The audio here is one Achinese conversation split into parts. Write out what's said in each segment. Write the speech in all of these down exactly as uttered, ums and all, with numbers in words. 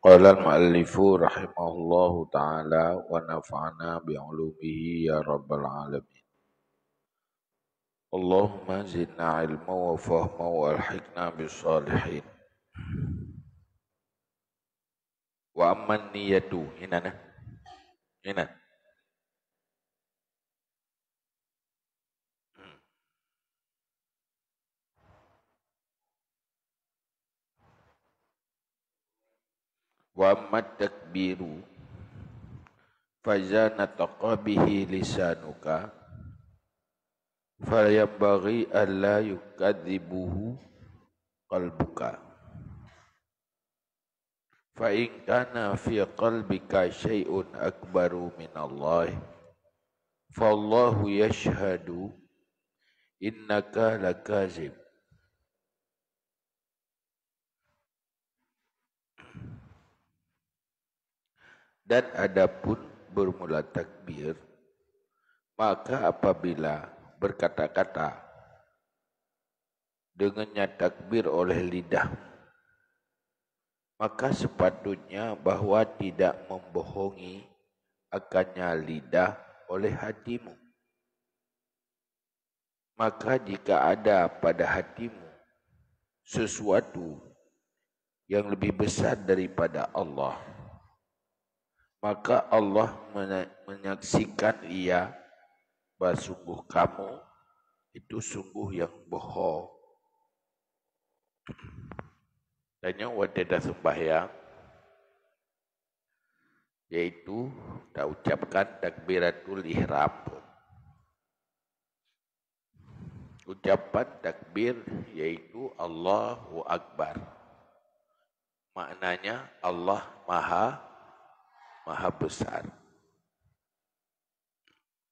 Qala al-mu'allifu rahimahullahu ta'ala wa nafa'na bi ulumihi ya rabbal alamin. Allahumma zidna ilma wa fahma wa alhiqna bis salihin. Wa amman niyatu, inan, eh? Inan. Wa ammat takbiru, fa iza nataqa bihi lisanuka, fayanbaghi alla yukadzibahu qalbuka. Fa in kana fi qalbika syai'un akbaru minallahi, fallahu yashhadu innaka lakazib. Dan adapun bermula takbir, maka apabila berkata-kata dengannya takbir oleh lidah, maka sepatutnya bahwa tidak membohongi akannya lidah oleh hatimu. Maka jika ada pada hatimu sesuatu yang lebih besar daripada Allah, maka Allah menya-, menyaksikan ia bahwa sungguh kamu itu sungguh yang bohong. Tanyoe watée taseumbahyang, yaitu taucapkan takbiratul ihram. Ucapan takbir yaitu Allahu Akbar. Maknanya Allah Maha, Maha Besar.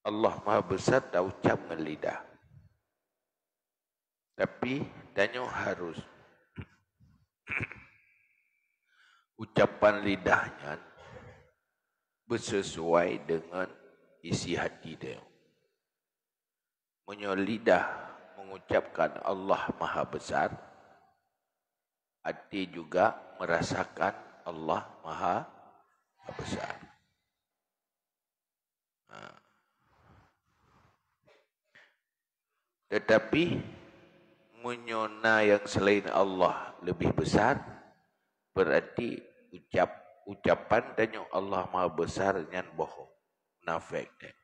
Allah Maha Besar taucap ngon lidah. Tapi tanyoe harus ucapan lidah nyan beuseusuai deungon isi hati tanyoe. Meunyoe lidah mengucapkan Allah Maha Besar, hati juga merasakan Allah Maha Besar. Ha. Tetapi, meunyoe na nyang seulaén Allah leubeh besar, beurati ucap-, ucapan tanyoe Allah Maha Besar nyan bohong, munafék nyan.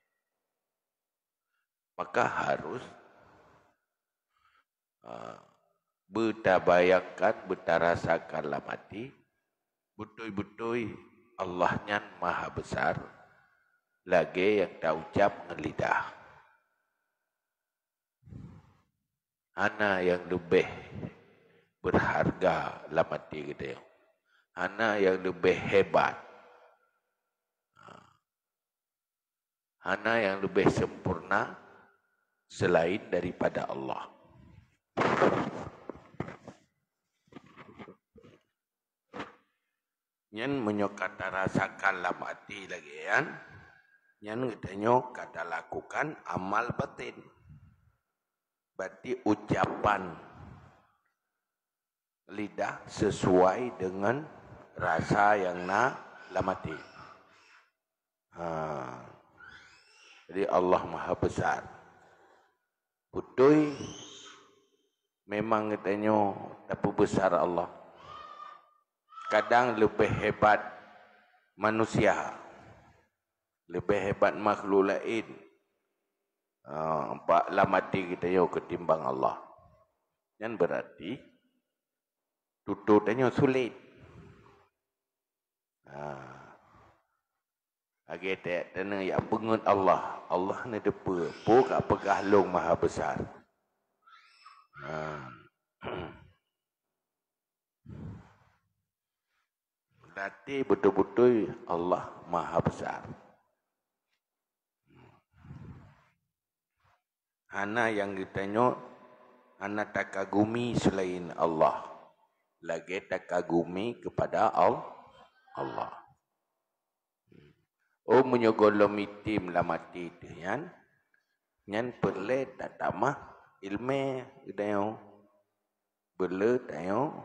Maka harus, a, beutabayangkan, beutarasakan lam até, beutôi-beutôi Allah nyan maha besar, lagée nyang taucap ngon lidah. Hana nyang leubeh beurharga lam até geutanyoe. Hana nyang leubeh hebat. Hana nyang leubeh sempurna seulaén daripada Allah. Nyan meunyoe ka tarasakan lam até lagée nyan, nyan geutanyoe ka talakukan amal batin. Berarti ucapan lidah sesuai dengan rasa nyang na lam até. Ha. Jadi Allah Maha Besar. Beutôi, memang geutanyoe tapeubesar Allah. Kadang leubeh hebat manusia, leubeh hebat makhluk laén, ha, bak lam até geutanyoe keutimbang Allah. Nyan beurati tutoe tanyoe sulet. Ha. Lagée ta-, taneuk jak peungeut Allah, Allah neuteupeue, peue ka peugah lôn maha besar. Ha. Berarti beutôi-beutôi Allah maha besar. Hana nyang geutanyoe hana takagumi seulaén Allah, lagée takagumi keupada Al-, Allah. Oh, meunyoe gohlom item lam até teuh nyan, nyan peureulée tatamah iéleumé geutanyoe. Beuleueh tanyoe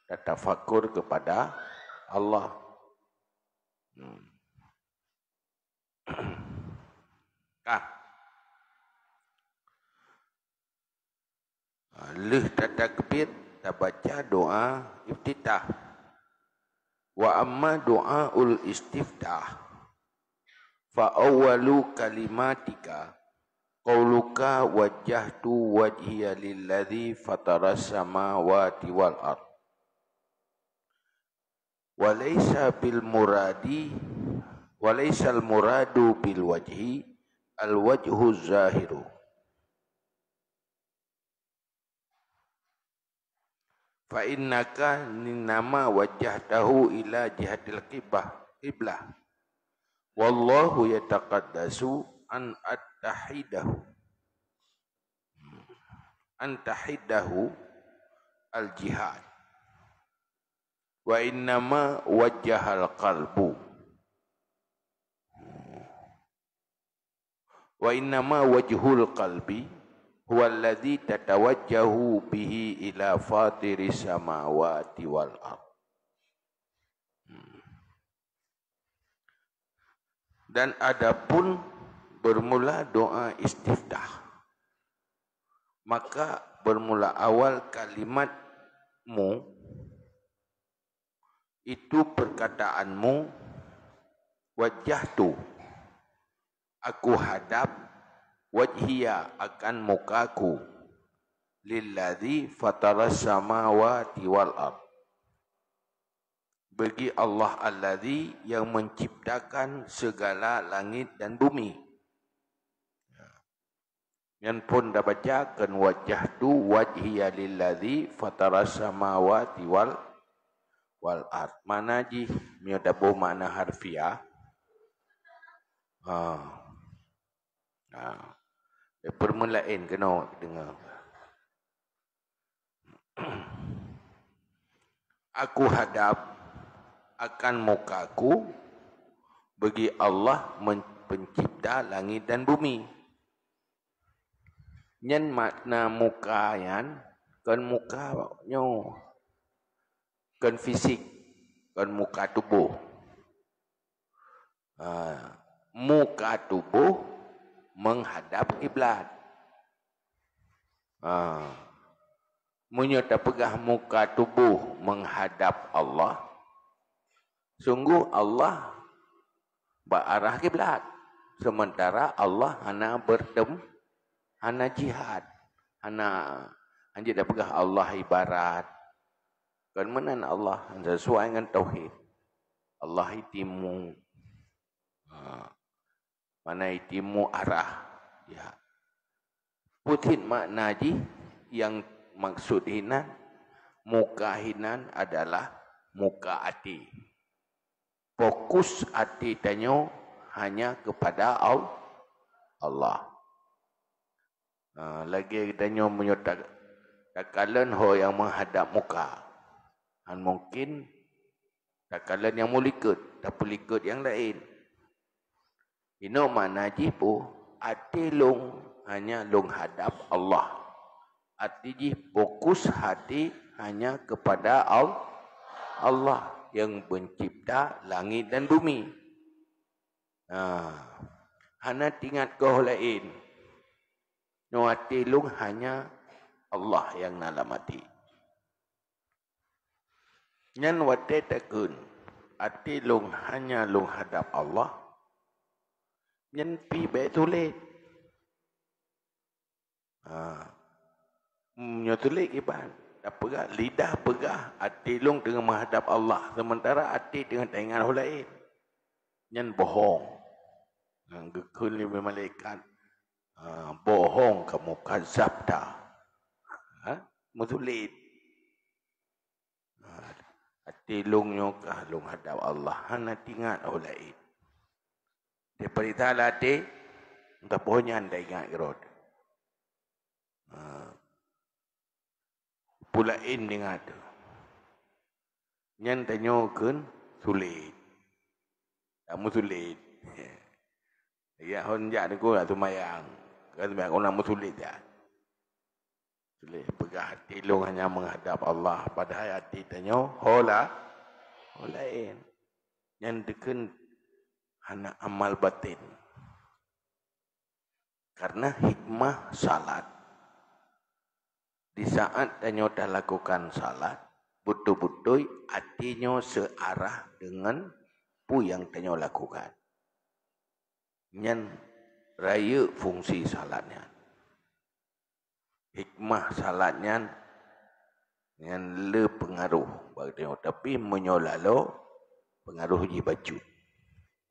tatafakur keupada Allah. Hmm. Ka. Lheueh tatakbir, tabaca doa iftitah. Wa amma du'aul istiftah, fa awwalu kalimatika qauluka wajjahtu wajhiya lilladzi fataras samawati wal ard. Wa laisa bil muradi, wa laisal muradu bil wajhi al wajhu zahiru. Fa innaka innama wajjahtahu ila jihatil qiblah, qiblah. Wallahu yataqaddasu an attahidahu, an tahidahu al jihad. Wa innama wajjahal qalbu. Wa innama wajhul qalbi huwallazi tatawajjahu bihi ila fatiris samawati wal ard. Hmm. Dan adapun bermula doa istiftah, maka bermula awal kalimatmu itu perkataanmu, wajjahtu, aku hadap, wajhiya, akan mukaku, lilladzi fataras samawati wal ard, bagi Allah alladzi yang menciptakan segala langit dan bumi. Nyan phon tabaca kheun wajjahtu wajhiya lilladzi fataras samawati wal, wal ard. Makna jih, meunyoe taboh makna harfiah, ha. Ha. Permeulaén keunoe deungoe. Aku hadap akan mukaku bagi Allah men-, pencipta langit dan bumi. Nyan makna muka nyan, kon muka nyoe, kon fisik, kon muka tuboh. Ha, muka tuboh menghadap kiblat. Ha, meunyoe tapeugah muka tuboh menghadap Allah, sungguh Allah bak arah kiblat, sementara Allah hana bertem-, hana jihad, hana, hanjeuet tapeugah Allah ibarat. Kon meunan Allah, sesuai ngon tauhid. Allah itimu. Ha. Mana itimu arah. Ya. Peue cit makna jih nyang maksud hinan, muka hinan adalah muka até. Fokus até tanyoe hanya kepada Al-, Allah. Ha, lagée tanyoe meunyoe ta-, takalon ho nyang menghadap muka. Han mungkin takalon nyang meulikot, tapeulikot nyang laén. Inoe makna jih peue? Até lôn hanya lôn hadap Allah. Até jih fokus até hanya kepada Al-, Allah yang mencipta langit dan bumi. Ha, hana teuingat keu ho laén. Nyoe até lôn hanya Allah nyang na lam até. Nyan watée takheun, até lôn hanya lôn hadap Allah, nyan pih bék sulet. Ha. Nyoe sulet kiban, tapeugah, lidah peugah até lôn teungoh meuhadap Allah, seumeuntara até teungoh taingat ho laén. Nyan bohong. Nyang geukheun lé malaikat, ha, bohong kamu, kazabta. Ha? Meusulet. Ha, até lôn nyoe kah lôn hadap Allah, hana teuingat ho laén. Dipeurintah lam até, entah poh nyan taingat keudroe. Ha. Peue laén teuingat. Nyan tanyoe kheun sulet. Kamu sulet. Ya, hon jak teungku nak seumayang. Kan seumayang, oh, nak meusulet jak. Sulet, peugah até lôn hanya meuhadap Allah, padahai até tanyoe ho la-, Laén. Nyan dikeun hana amal batin. Karena hikmah salat. Di saat tanyoe talakukan salat, beutôi-beutôi até nyoe seuarah deungon peue nyang tanyoe lakukan. Nyan rayeuk fungsi salat nyan. Hikmah salat nyan, nyan le peungaroh bak tanyoe. Tapi meunyoe lalo, peungaroh jih bacut.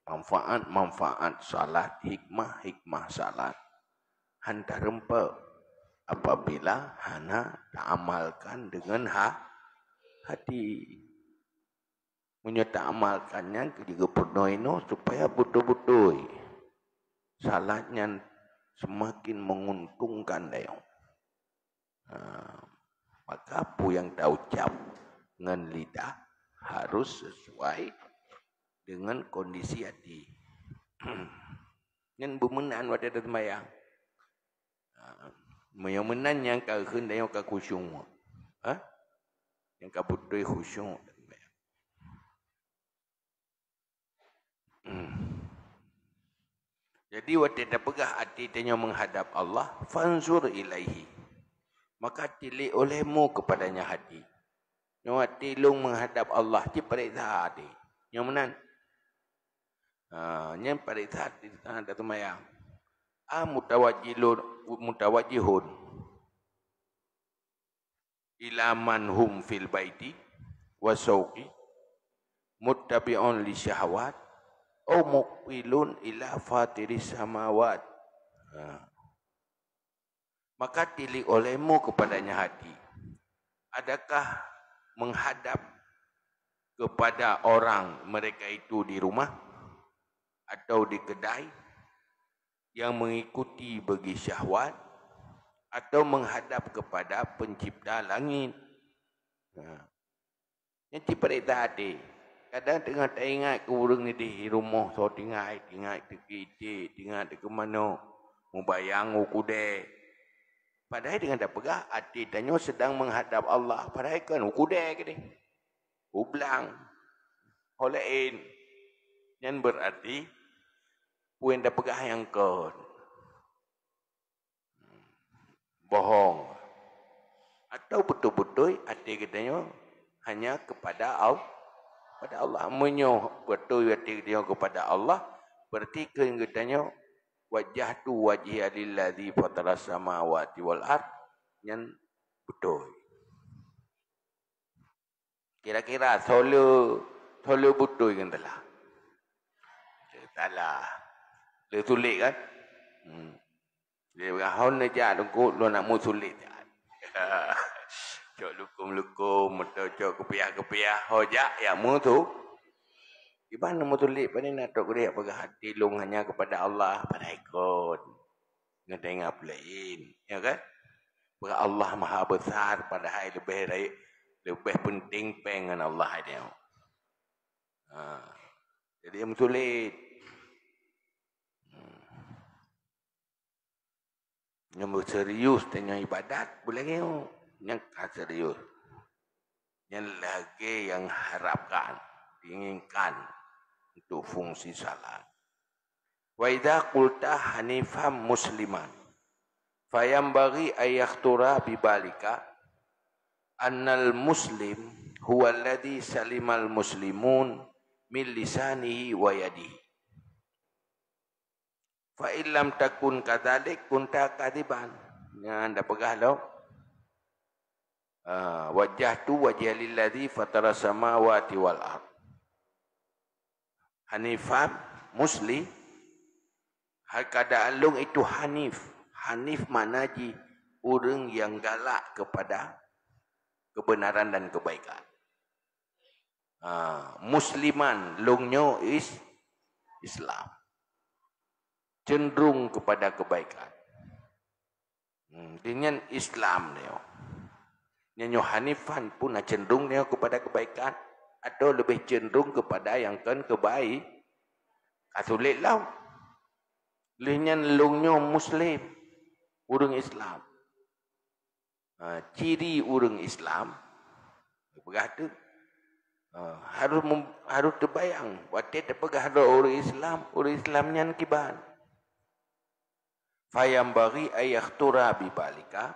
Manfaat-manfaat salat, hikmah-hikmah salat, han tareumpok apabila hana taamalkan deungon ha-, hati. Meunyoe taamalkan nyan keu jigeupeurunoe inoe supaya beutôi-beutôi salat nyan seumaken meunguntongkan tanyoe. Ha, maka peue nyang taucab ngon lidah harus sesuai dengan kondisi hati. Nyan beumeunan watée taseumayang. Ha, meunyoe meunan nyang ka kheun tanyoe ka khusyuk. Ha? Nyang ka beutôi khusyuk. Hmm. Jadi watée tapeugah até tanyoe meuhadab Allah, fanzur ilaihi. Maka tilik olehmu keupadanya hati. Nyoe até lôn meuhadab Allah, ci pareksa até. Nyoe meunan. Ha, nyan pareksa até, ha, taseumayang. A mutawajjilun, mutawajjihun ila man hum fil baiti wa syauqi muttabi'un li syahwat au muqbilun ila fatiris samawat. Ha. Maka tilik olehmu keupadanya hati. Adakah meuhadab keupada orang mereka itu di rumah atau di keudai nyang meuikuti bagi syahwat atau meuhadab keupada Pencipta langit. Ha. Nyan ci pareksa até. Kadang teungoh taingat keu ureuëng idéh di rumoh, soe tinggai, tinggai teuki iték, tinggai teuki manok, mubayang u keudè. Padahai deungon tapeugah até tanyoe seudang meuhadab Allah, padahai kon u keudè keudéh. U blang. Ho laén. Nyan beurati peue nyang tapeugah nyang kon. Bohong. Atau beutôi-beutôi até geutanyoe hanya keupada Al-, keupada Allah. Meunyoe beutôi até geutanyoe keupada Allah, beurati keu geutanyoe, "Wajjahtu wajhiya lilladzi fataras samawati wal ard," nyan beutôi. Kira-kira soe le, soe le beutôi ngon salah? Salah. Le sulet kan? Hmm. Jadi, hon neujak teungku, lôn nak meusulet jat. Cok lukum-lukum, atau cok kupiah-kupiah, ho jak, ya meusu-, iban meusulet, pane na trok geude peugah até lôn hanya keupada Allah, padahai kon. Ngon teuingat peue laén, ya kan? Peue Allah Maha Besar, padahai leubeh rayeuk, leubeh peunteng péng ngon Allah nyoe. Ha. Jadi, meusulet. Hmm. Nyang serius tanyoe ibadat, buleuen nyoe nyang ka serius. Nyan lagée nyang harapkan, diinginkan untuk fungsi salat. Wa idza qulta hanifan musliman, fayanbaghi an yakhtura bi balika annal muslim huwa alladzi salimal muslimun min lisanihi wa yadihi. Fa in lam takun kadzalik kunta kadziban. Nyan dah peugah lom. Ah, wajjahtu wajhiya lilladzi fatara samawati wal ard. Hanifan muslim. Hai keadaan lôn itu hanif. Hanif makna jih ureuëng nyang galak kepada kebenaran dan kebaikan. Ha, musliman, lôn nyoe is-, Islam. Cenderung kepada kebaikan. Hmm, dengan Islam nyoe. Nyoe hanifan pun cenderung nyoe kepada kebaikan atau lebih cenderung kepada nyang kon kebai-, ka sulet lom. Lheueh nyan lôn nyoe muslim, ureuëng Islam. Ha, ciri ureuëng Islam, peugah tu. Ha, harus mem-, harus teubayang watée tapeugah droe ureuëng Islam, ureuëng Islam nyan kiban. Fayambaghi ayakhtura bibalika,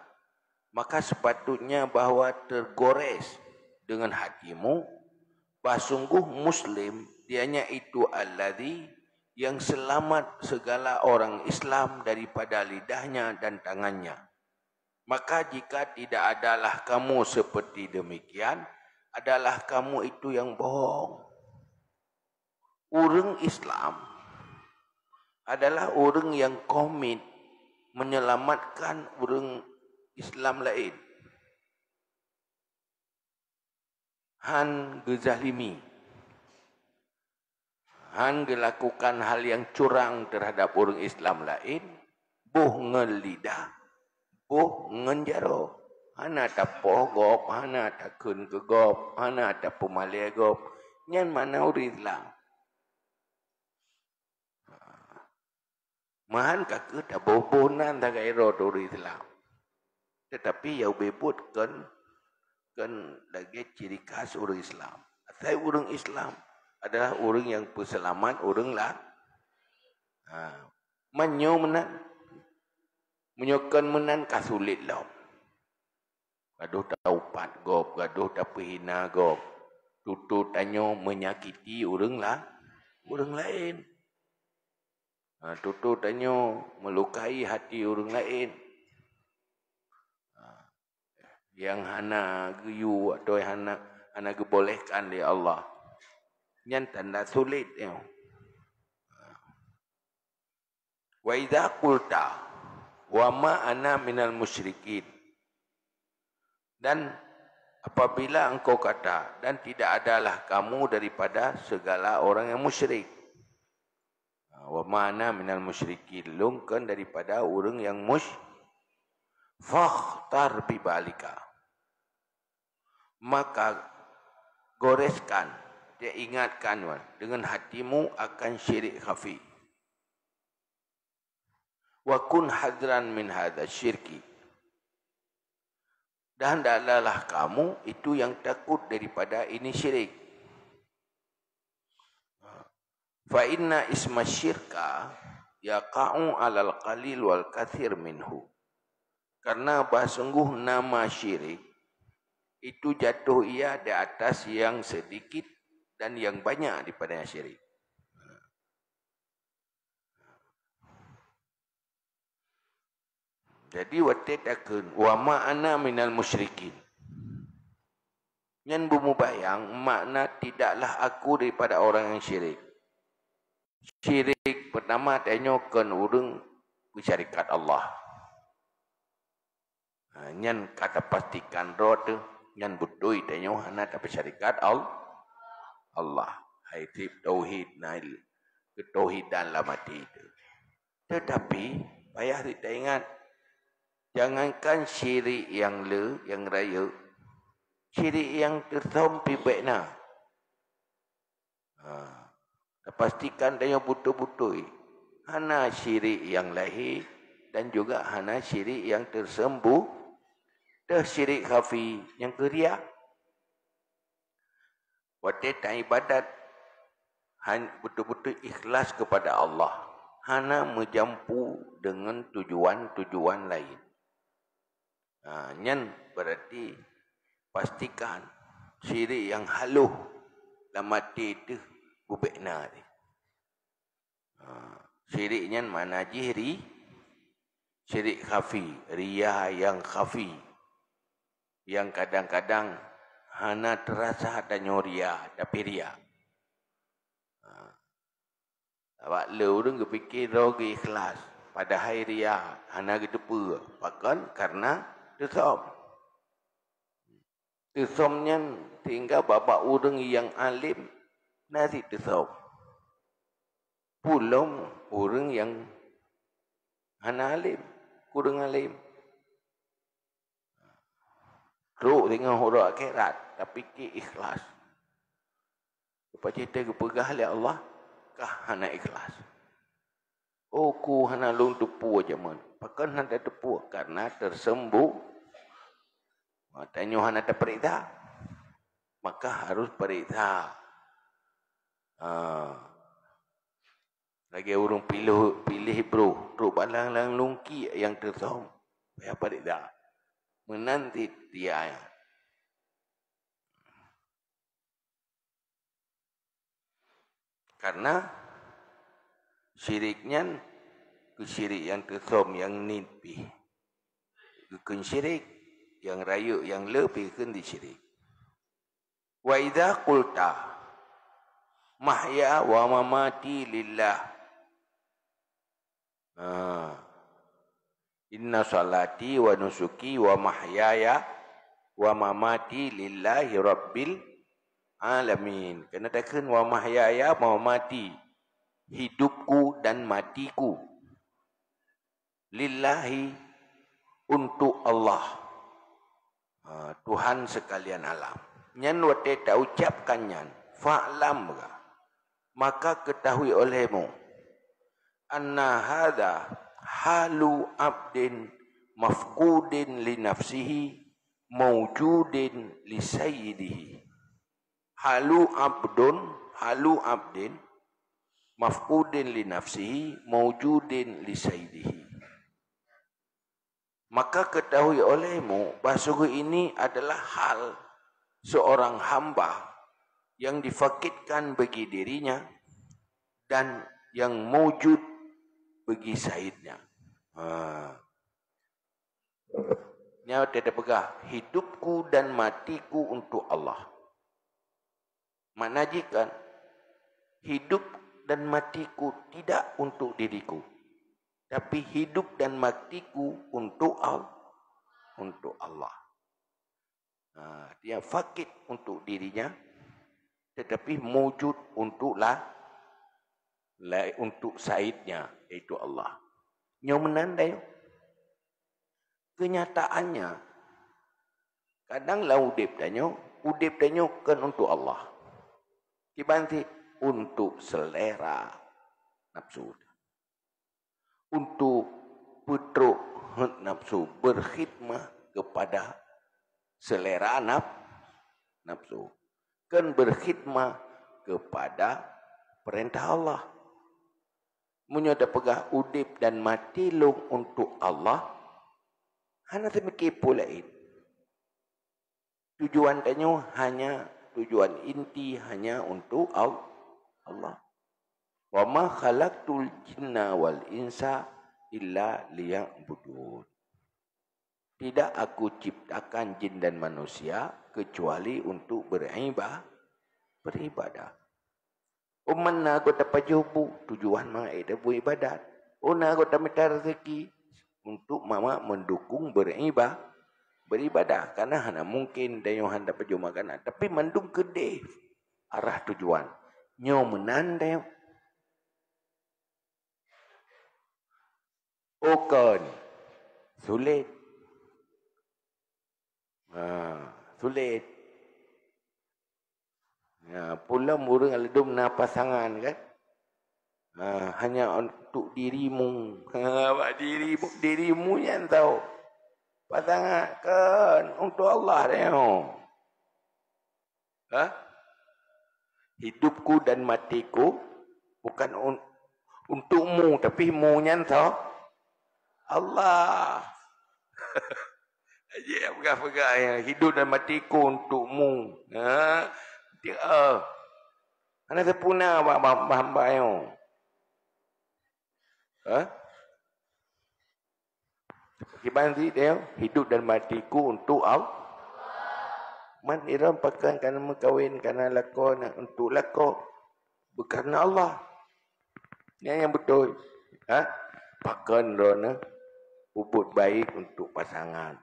maka sepatutnya bahwa tergores dengan hatimu, bah sungguh Muslim dianya itu alladzi yang selamat segala orang Islam daripada lidahnya dan tangannya. Maka jika tidak adalah kamu seperti demikian, adalah kamu itu yang bohong. Ureuëng Islam adalah ureuëng yang komit menyelamatkan ureuëng Islam laén. Han geuzalimi, han geulakukan hal nyang curang teuhadap ureuëng Islam laén, boh ngon lidah, boh ngon jaroe. Hana tapoh gob, hana takheun keu gob, hana tapeumalée gob. Nyan makna ureuëng Islam. Meuhan ka kheueh taboh-boh nan sagai droe turi Islam. Tetapi nyang ubé buet kon, kon lagée ciri khas ureuëng Islam. Asai ureuëng Islam adalah ureuëng nyang peuseulamat ureuëng la-, ha, meunyoe meunan. Meunyoe kon meunan ka sulet lom. Gadôh taupat gob, gadôh tapeuhina gob. Tutoe tanyoe meunyakiti ureuëng la-, ureuëng laén. Ha, tutoe tanyoe meulukai hati ureuëng laén. Ha, nyang hana geuyue atau hana, hana geubolehkan lé Allah. Nyan tanda sulet nyoe. Wa idza qulta, "Wa ma ana minal musyrikin." Dan apabila engkau kata, "Dan tidak adalah kamu daripada segala orang yang musyrik." "Wa ma ana minal musyrikin," lôn kon daripada ureuëng nyang musyrik. "Fakhtar bibalika." Maka goreskan, dia ingatkan dengan hatimu akan syirik khafi. "Wa kun hadran min hadza syirki." Dan adalah kamu itu yang takut daripada ini syirik. "Fa inna isma syirka yaqa'u alal qalil wal kathir minhu." Karena bah sungguh nama syirik itu jatuh ia di atas yang sedikit dan yang banyak daripada yang syirik. Jadi watée takheun, "Wa ma ana minal musyrikin." Nyan beumubayang makna tidaklah aku daripada orang yang syirik. Syirik pertama tanyoe kon ureuëng peusyarikat Allah. Ha, nyan ka tapastikan droe teuh, nyan beutôi tanyoe hana tapeusyarikat Al-, Allah. Hai treb tauhid na il-, keutauhidan lam até teuh. Tetapi payah taingat, jangankan syirik nyang le, nyang rayeuk, syirik nyang teusom pih bék na. Ha, tapastikan tanyoe beutôi-beutôi hana syirik nyang lahé dan juga hana syirik nyang teuseumbu-, teuh syirik khafi nyang keu riya. Watée taibadat han-, beutôi-beutôi ikhlas keupada Allah, hana meujampu deungon tujuan-tujuan laén. Ha, nyan berarti pastikan syirik nyang haloh lam até teuh beubék na teuh. Ha, syirik nyan makna jih ri-, syirik khafi, riya nyang khafi. Nyang kadang-kadang hana teurasa tanyoe riya, tapi riya. Ha. Sabab le ureuëng geupike droe geu ikhlas, padahai riya hana geuteupeue, pakon? Karena teusom. Teusom nyan sehingga bak-bak ureuëng nyang além na cit teusom. Peulom ureuëng nyang hana além, kureueng além. Trok singoh uroe akhirat, tapike ikhlas. Leupah jih teuh geupeugah lé Allah, kah hana ikhlas. Oh, ku hana lôn teupeue jameun. Pakon hana teupeue? Karena teuseumbu-, tanyoe hana tapeuriksa. maka harus periksa. Ha. Lagèe ureueng piléh, piléh broh, trok balang lam lungkiek nyang teusöm, payah periksa. Meunan cit dia nyan. Karena syirik nyan keu syirik nyang teusöm nyang niet pih geukheun syirik, nyang rayeuk nyang le pih geukheun di syirik. Wa idza qulta mahya wa mamati lillah. Nah, inna salati wa nusuki wa mahyaya wa mamati lillahi rabbil alamin. Keuneuk takheun wa mahyaya wa mamati, hidupku dan matiku, lillahi, untuk Allah, ha, Tuhan sekalian alam. Nyan watèe taucapkan nyan, fa'lam, maka ketahui olehmu, anna hadza halu abdin mafqudin li nafsihi maujudin li sayyidihi. Halu abdun, halu abdin mafqudin li nafsihi maujudin li sayyidihi. Maka ketahui olehmu bahwa sungguh ini adalah hal seorang hamba yang difakitkan bagi dirinya dan yang maujud bagi saidnya. Ha. Nyoe teupeugah, hidupku dan matiku untuk Allah. Makna jih kan, hidup dan matiku tidak untuk diriku, tapi hidup dan matiku untuk Al-, untuk Allah. Ha, dia fakit untuk dirinya, tetapi mujud untuk la-, la-, untuk saidnya, yaitu Allah. Nyoe meunan dayuh. Kenyataannya, kadang lam udép tanyoe, udép tanyoe kon untuk Allah. Kiban cit untuk selera nafsu. Untuk peutrok nafsu, berkhidmah kepada selera naf-, nafsu. Kon berkhidmah kepada perintah Allah. Meunyoe tapeugah udép dan mati lôn untuk Allah, hana teumikir peue laén. Tujuan tanyoe hanya, tujuan inti hanya untuk Al-, Allah. "Wa ma khalaqtul jinna wal insa illa liya'budun." Tidak Aku ciptakan jin dan manusia kecuali untuk beriba-, beribadah. Umat na gota pajoh bu, tujuan mangat ita bu ibadat. Oh, na gota mita rezeki untuk mama mendukung beriba-, beribadah. Karena hana mungkin dayuh hana pajoh makanan. Tapi mandum keudeh arah tujuan. Nyoe meunan dayuh. Oh kon, sulet. Ha, sulet. Ya, pulom ureueng ladum na pasangan kan? Ha, hanya untuk dirimu. Ha, bak dirimu, dirimu nyan tau. Pasangan kan untuk Allah dia. Ha? Hidupku dan matiku bukan un-, untukmu, tapi mu nyan tho Allah. Aje peugah-peugah ya, hidup dan matiku untukmu. Ha? Dia, hana sempurna ba-, ba-, ba-, hamba nyoe. Ha? Kiban cit dia, hidup dan matiku untuk Allah. Man iron pakon kana meukawen, kana lakoe na untuk lakoe, bukan Allah. Nyan nyang beutôi. Ha? Pakon droeneuh peubuet baik untuk pasangan,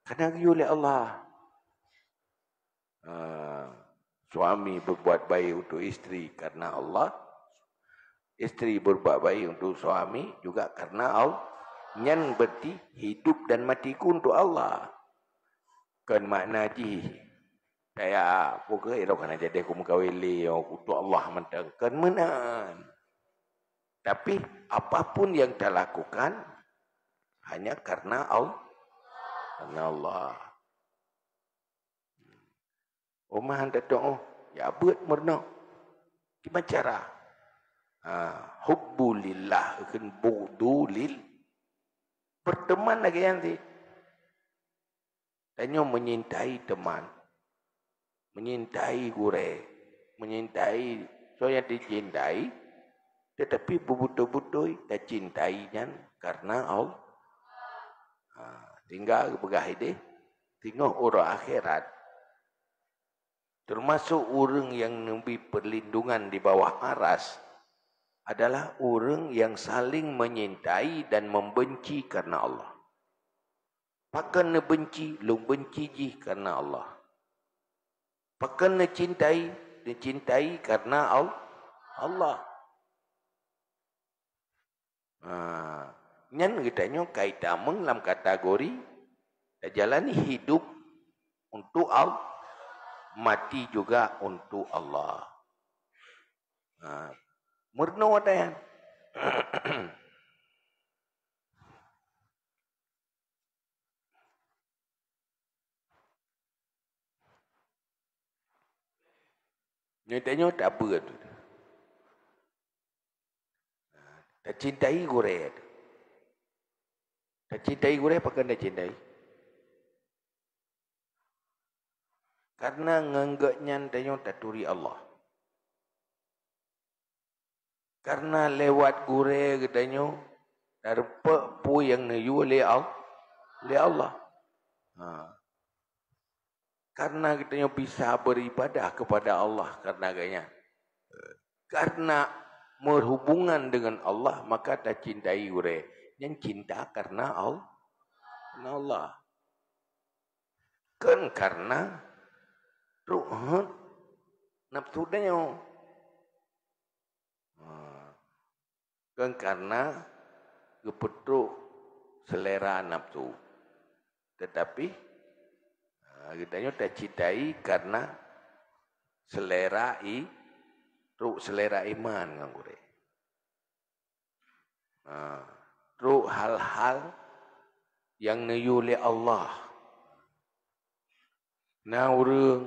kana geuyue lé Allah. Ah, suami berbuat baik untuk isteri karena Allah, isteri berbuat baik untuk suami juga karena Allah. Nyan berarti hidup dan matiku untuk Allah. Kon makna jih, kaya pokok irok kana jadi aku meukawen lé untuk Allah mantong. Kon meunan. Tapi apapun yang kita lakukan hanya karena Allah. Karena Allah. Peumahan tatu'oh, ya beuet meurunoe. Kiban cara? Ha, hubbu lillah, kheun bughdu lil. Berteman lagèe nyan cit. Tanyoe menyintai teman, menyintai gurèe, menyintai soe nyang tacintai, tetapi beubeutôi-beutôi tacintai nyan karena Allah. Ha, tinggai geupeugah idéh, teungoh uroe akhirat. Termasuk ureuëng nyang neubri perlindungan di bawah aras adalah ureuëng nyang saling menyintai dan membenci karena Allah. Pakon neubenci, lôn benci jih karena Allah. Pakon neucintai, neucintai karena Al-, Allah. Ha, nyan geutanyoe ka itamong lam kategori tajalani hidup untuk Allah, mati juga untuk Allah. Ha, meurunoe watèe nyan. Nyoe tanyoe tabeuet. Tacintai gurèe. Tacintai gurèe pakon tacintai? Karena ngon gobnyan tanyoe taturi Allah. Karena lewat gurèe geutanyoe tareupok peue nyang neuyue lé Al-, lé Allah. Ha. Karena geutanyoe bisa beribadah kepada Allah karena gobnyan. Karena berhubungan dengan Allah, maka tacintai gurèe. Nyan cinta karena Al-, karena Allah. Kon karena trok hot nafsu tanyoe. Ha. Kon karena geupeutrok selera nafsu. Tetapi, ha, geutanyoe tacintai karena selera i-, trok selera iman ngon gurèe. Ha, trok hal-hal nyang neuyue lé Allah. Na ureuëng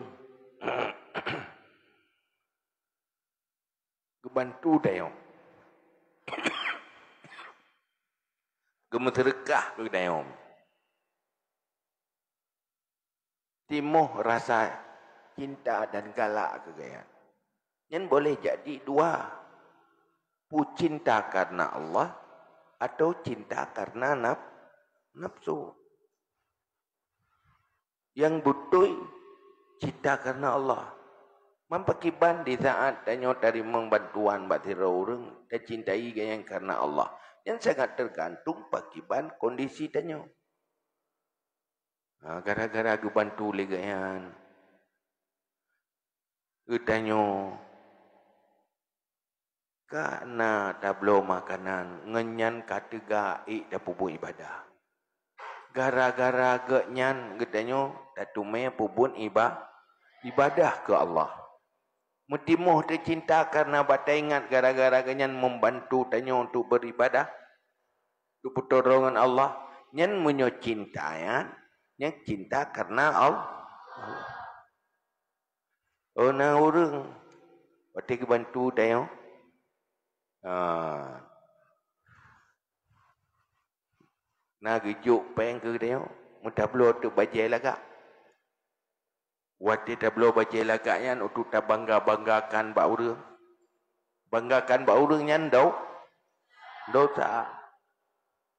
geubantu tanyoe. Geumeuseudeukah keu tanyoe. Timoh rasa cinta dan galak keu gobnyan. Nyan boleh jadi dua. Peue cinta karena Allah atau cinta karena naf-, nafsu. Nyang beutôi cinta karena Allah. Man pakiban di saat tanyoe tarimong bantuan bak sidroe ureuëng, tacintai gobnyan karena Allah. Nyan sangat tergantung pakiban kondisi tanyoe. Ha, gara-gara geubantu lé gobnyan, geutanyoe ka na tabloe makanan, ngon nyan ka teuga ék tapeubuet ibadah. Gara-gara gobnyan geutanyoe tateumé peubuet iba-, ibadah keu Allah. Meutimoh teucinta karena bak taingat gara-gara gobnyan membantu tanyoe untuk beribadah, untuk peutulông ngon Allah. Nyan meunyoe cinta nyan, nyan cinta karena Allah. Oh, na ureuëng watèe geubantu tanyoe, ha, na geujok péng keu tanyoe, meutabloe teuk bajèe lagak. Watèe tabloe bajèe lagak nyan untuk tabangga-banggakan bak ureuëng. Banggakan bak ureuëng nyan do-, dosa.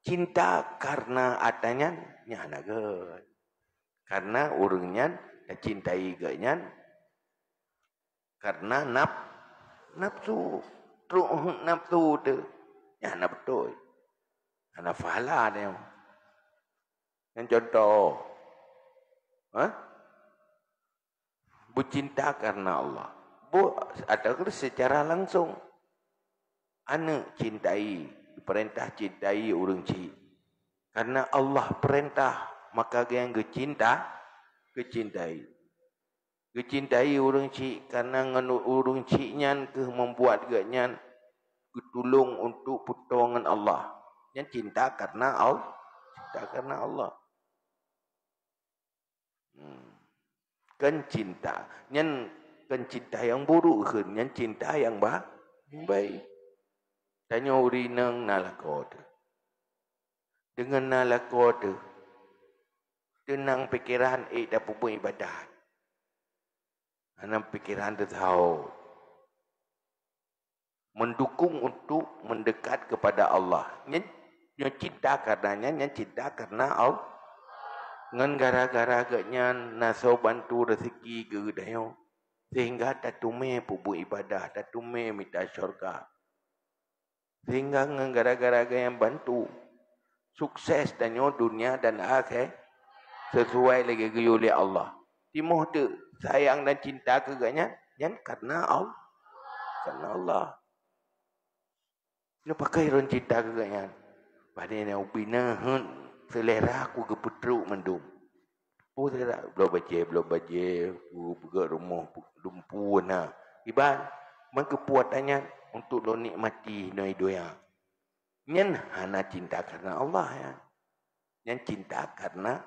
Cinta karena atra nyan, nyan hana gèt. Karena ureuëng nyan tacintai gobnyan karena naf-, nafsu. Trok hot nafsu teuh. Nyan hana beutôi. Hana pahala tanyoe. Nyan contoh. Ha? Beucinta karena Allah. Bu-, atawa secara langsung. Aneuëk cintai, dipeurintah cintai ureuëng chik. Karena Allah peurintah, maka gobnyan geucinta, geucintai. Geucintai ureuëng chik karena ngon ureuëng chik nyan keuh membuat gobnyan geutulông untuk peutulông ngon Allah. Nyan cinta karena Al-, cinta karena Allah. Hmm. Kon cinta. Nyan kon cinta nyang buruk kheun, nyan cinta nyang ba-, nyang baik. Tanyoe ureueng inong na lakoe teuh. Deungon na lakoe teuh, teunang pikeran ék tapeubuet ibadat. Hana pikeran teusaho. Mendukung untuk mendekat kepada Allah. Nyan, nyoe cinta karena nyan, nyan cinta karena Allah. Ngon gara-gara geuh nyan na soe bantu rezeki geuh tanyoe, sehingga tateumé peubuet ibadah, tateumé mita syurga. Sehingga ngon gara-gara geuh nyan bantu, sukses tanyoe dunia dan akhé-, sesuai lagée geuyue lé Allah. Timoh teuk sayang dan cinta keu geuh nyan, nyan karena Allah. Karena Allah. Nyoe pakon lôn cinta keu geuh nyan. Padahai na ubina heuet selera ku geupeutrok mandum. Peue that bloe bajée, bloe bajée, peugét rumoh, lumpu na. Iban, meukeupue tanyan untuk lôn nikmati inoe donya. Nyan hana cinta karena Allah nyan. Nyan cinta karena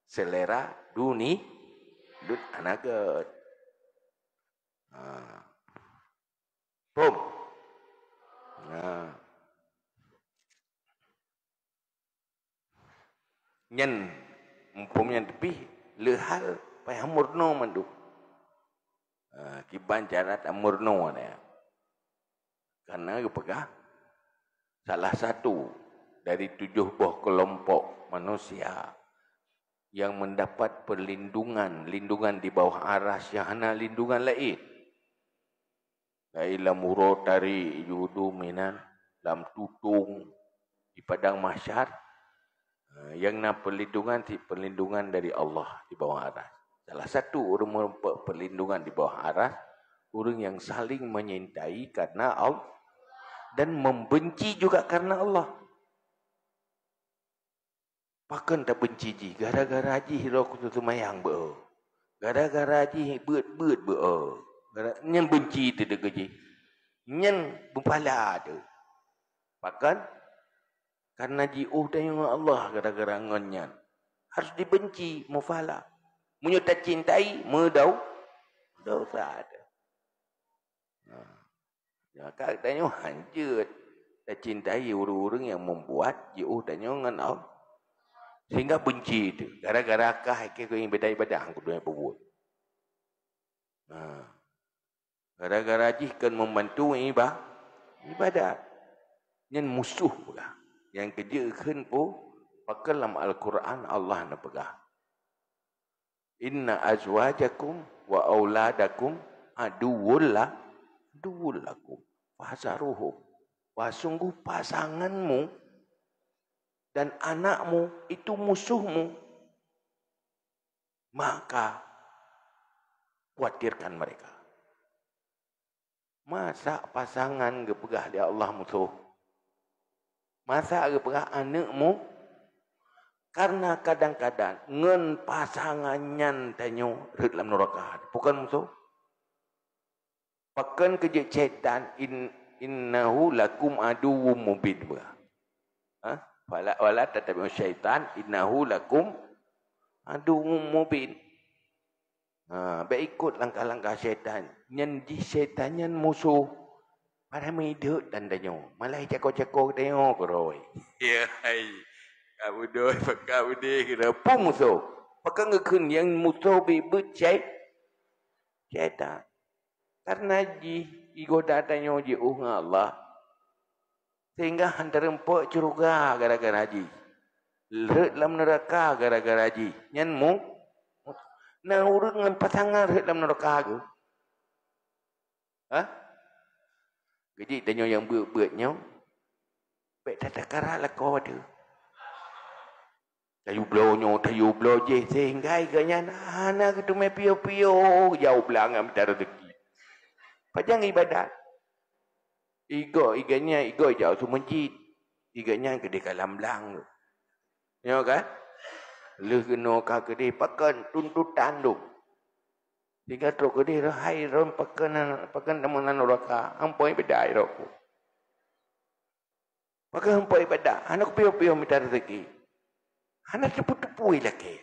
selera duni-, dun-, hana gét. Ha. Phom. Ha. Nyan, muphom nyan teupih, leuhal payah meurunoe mandum. Ha, kiban cara tameurunoe nyan. Karena geupeugah, salah satu dari tujoh boh keulompok manusia yang mendapat perlindungan, lindungan di bawah aras yang hana lindungan laén. Baik lam uroe tarék, judum inan, lam tutong, di padang mahsyar, eh, nyang na perlindungan, cit perlindungan dari Allah di bawah aras. Salah satu ureuëng meureumpok perlindungan di bawah aras, ureuëng yang saling menyintai karena Allah dan membenci juga karena Allah. Pakon tabenci jih? Gara-gara jih droe kutu seumayang beu. Gara-gara jih beuet-beuet beu. Gara-, nyan benci teudeuk jih. Nyan beupala teuh. Pakon? Karena jiôh tanyoe ngon Allah gara-gara ngon nyan. Harus dibenci, mufala. Meunyoe tacintai, meudau-, dosa teuh. Nah. Ya, ka tanyoe hanjeuet tacintai ureuëng-ureuëng nyang membuat jiôh tanyoe ngon Allah. Sehingga benci teuh. Gara-gara kah ikée keu ibadah-ibadah nyang kuduek peubuet. Nah. Gara-gara jih kon membantu iba-, ibadat. Nyan musoh peugah. Nyang keujeuet kheun peue? Pakon lam Al-Quran Allah neupeugah, "Inna azwajakum wa auladakum aduwwul la-, aduwwul lakum. Fahzaruhum." Wah, sungguh pasanganmu dan anakmu itu musuhmu. Maka khawatirkan mereka. Masa pasangan geupeugah lé Allah musoh? Masa geupeugah aneuëk mu? Karena kadang-kadang ngon pasangan nyan tanyoe rhot lam nuraka. Bukon musoh? Pakon keujeuet syaitan, in-, "Innahu lakum aduwwum mubin," bah. Ha? "Wala, wala tattabi'u syaitan, innahu lakum aduwwum mubin." Ha, bék ikot langkah-langkah syaitan. Nyan jih syaitan nyan musoh. Padahai meuideuek dan tanyoe. Malah cako-cako tanyoe keurôi. Ya, hai. Ka beudôh, ka beudeh, kira pun musoh. Pakon geukheun nyang musoh beuet syai-, syaitan. Karena jih igoda tanyoe jiôh ngon Allah. Sehingga han teurumpok syeuruga gara-gara jih. Rhot lam neuraka gara-gara jih. Nyan mu-, na ureuëng ngon pasangan rhot lam neuraka geuh. Hah? Keujeuet tanyoe nyang beuet-beuet nyoe, bék tatakara lakoe teuh. Tayue bloe nyoe, tayue bloe jéh, sehingga geuh nyan hana geuteumé piôh-piôh, jauh blang ngon mita rezeki. Pajan ibadat? Igoe, igoe nyan, igoe jauh su masjid. Igoe nyan keudeh ka lam blang. Nyoe kan? Lheueh keunoe ka keudeh pakon tuntutan lom. Sehingga trok keudeh, hai lôn pakon, pakon teuma lam nuraka, ampôn ibadat droe ku. Pakon ampôn ibadat, hana kupiôh-piôh mita rezeki. Hana teupeu-teupeu lakée.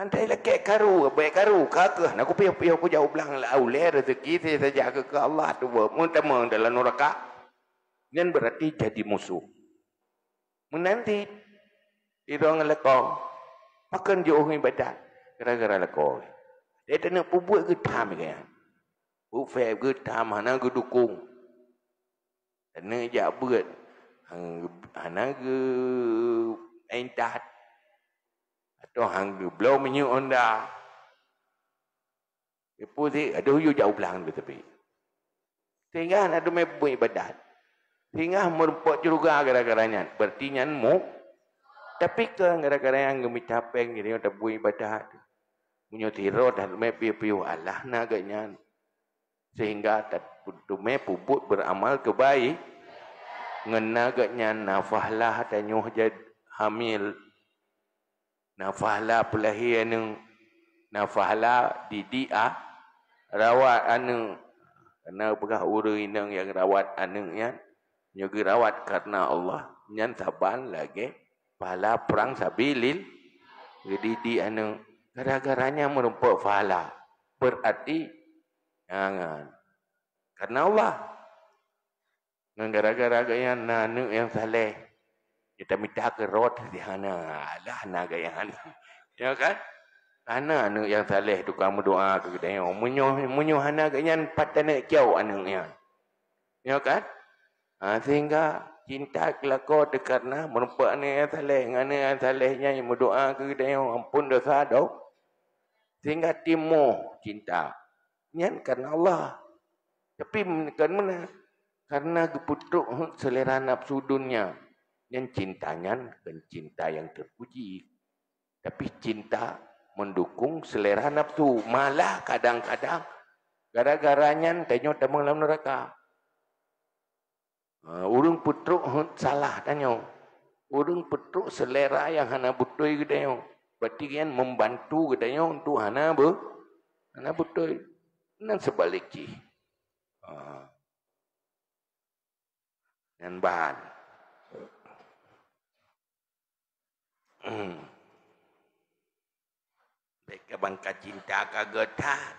Antai lakée karu, bék karu, ka keuh na kupiôh-piôh kujak u blang lau lé rezeki, si saja keu, keu Allah tu, meutamong dalam nuraka. Nyan berarti jadi musuh. Meunan cit, sidroe ngon lakoe, pakon jiôh ngon ibadat, gara-gara lakoe. Dia taneuk peubuet geutam gaya. Bufet geutam hana geudukong. Taneuk jak beuet, hana geu-, intat. Atau hana geubloe minyeuk honda. Ipu si, aduh, yue jak u blang teuteupi. Sehingga hana teumé peubuet ibadat. Sehingga meurumpok syeuruga gara-gara nyan. Berarti nyan mu-, tapi keu gara-gara nyan geumita péng, jadi nyoe tabuet ibadat. Meunyoe sidroe dah teumé piôh-piôh, Allah na geuh nyan. Sehingga ta-, teumé peubuet beramal keubai-, ngon na geuh nyan na pahala tanyoe jad hamil. Na pahala peulahé aneuëk, na pahala didik a-, rawat aneuëk. Karena peugah ureuëng inong nyang rawat aneuëk nyan, nyoe geurawat karena Allah, nyan saban lagée pahala perang sabilil-, geudidik aneuëk. Gara-gara nyan meurumpok pahala. Berarti, jangan. Karena Allah. Ngon gara-gara gobnyan na aneuëk nyang saleh. Nyoe tamita keu rot, hana, alah, na gobnyan. Ya kan? Hana aneuëk nyang saleh tukang meudoa keu geutanyoe. Meunyoe, meunyoe hana gobnyan, pat taneuk cok aneuëk nyan. Ya kan? Ha, sehingga cinta keu lakoe teuh karena meurumpok aneuëk nyang saleh, ngon aneuëk nyang saleh nyan meudoa keu geutanyoe, ampôn dosa doh. Sehingga timoh cinta. Nyan karena Allah. Tapi kon meunan, karena geupeutrok hot selera nafsu dunia, nyan cinta nyan kon cinta nyang terpuji. Tapi cinta mendukung selera nafsu. Malah kadang-kadang gara-gara nyan tanyoe tamong lam neraka. Ha, ureuëng peutrok hot salah tanyoe. Ureuëng peutrok selera nyang hana beutôi geutanyoe. Berarti nyan membantu geutanyoe untuk hana be-, hana beutôi. Nan seubalik jih. Ha. Nyan ban. Hmm. Bék ka bangka cinta ka geuh that.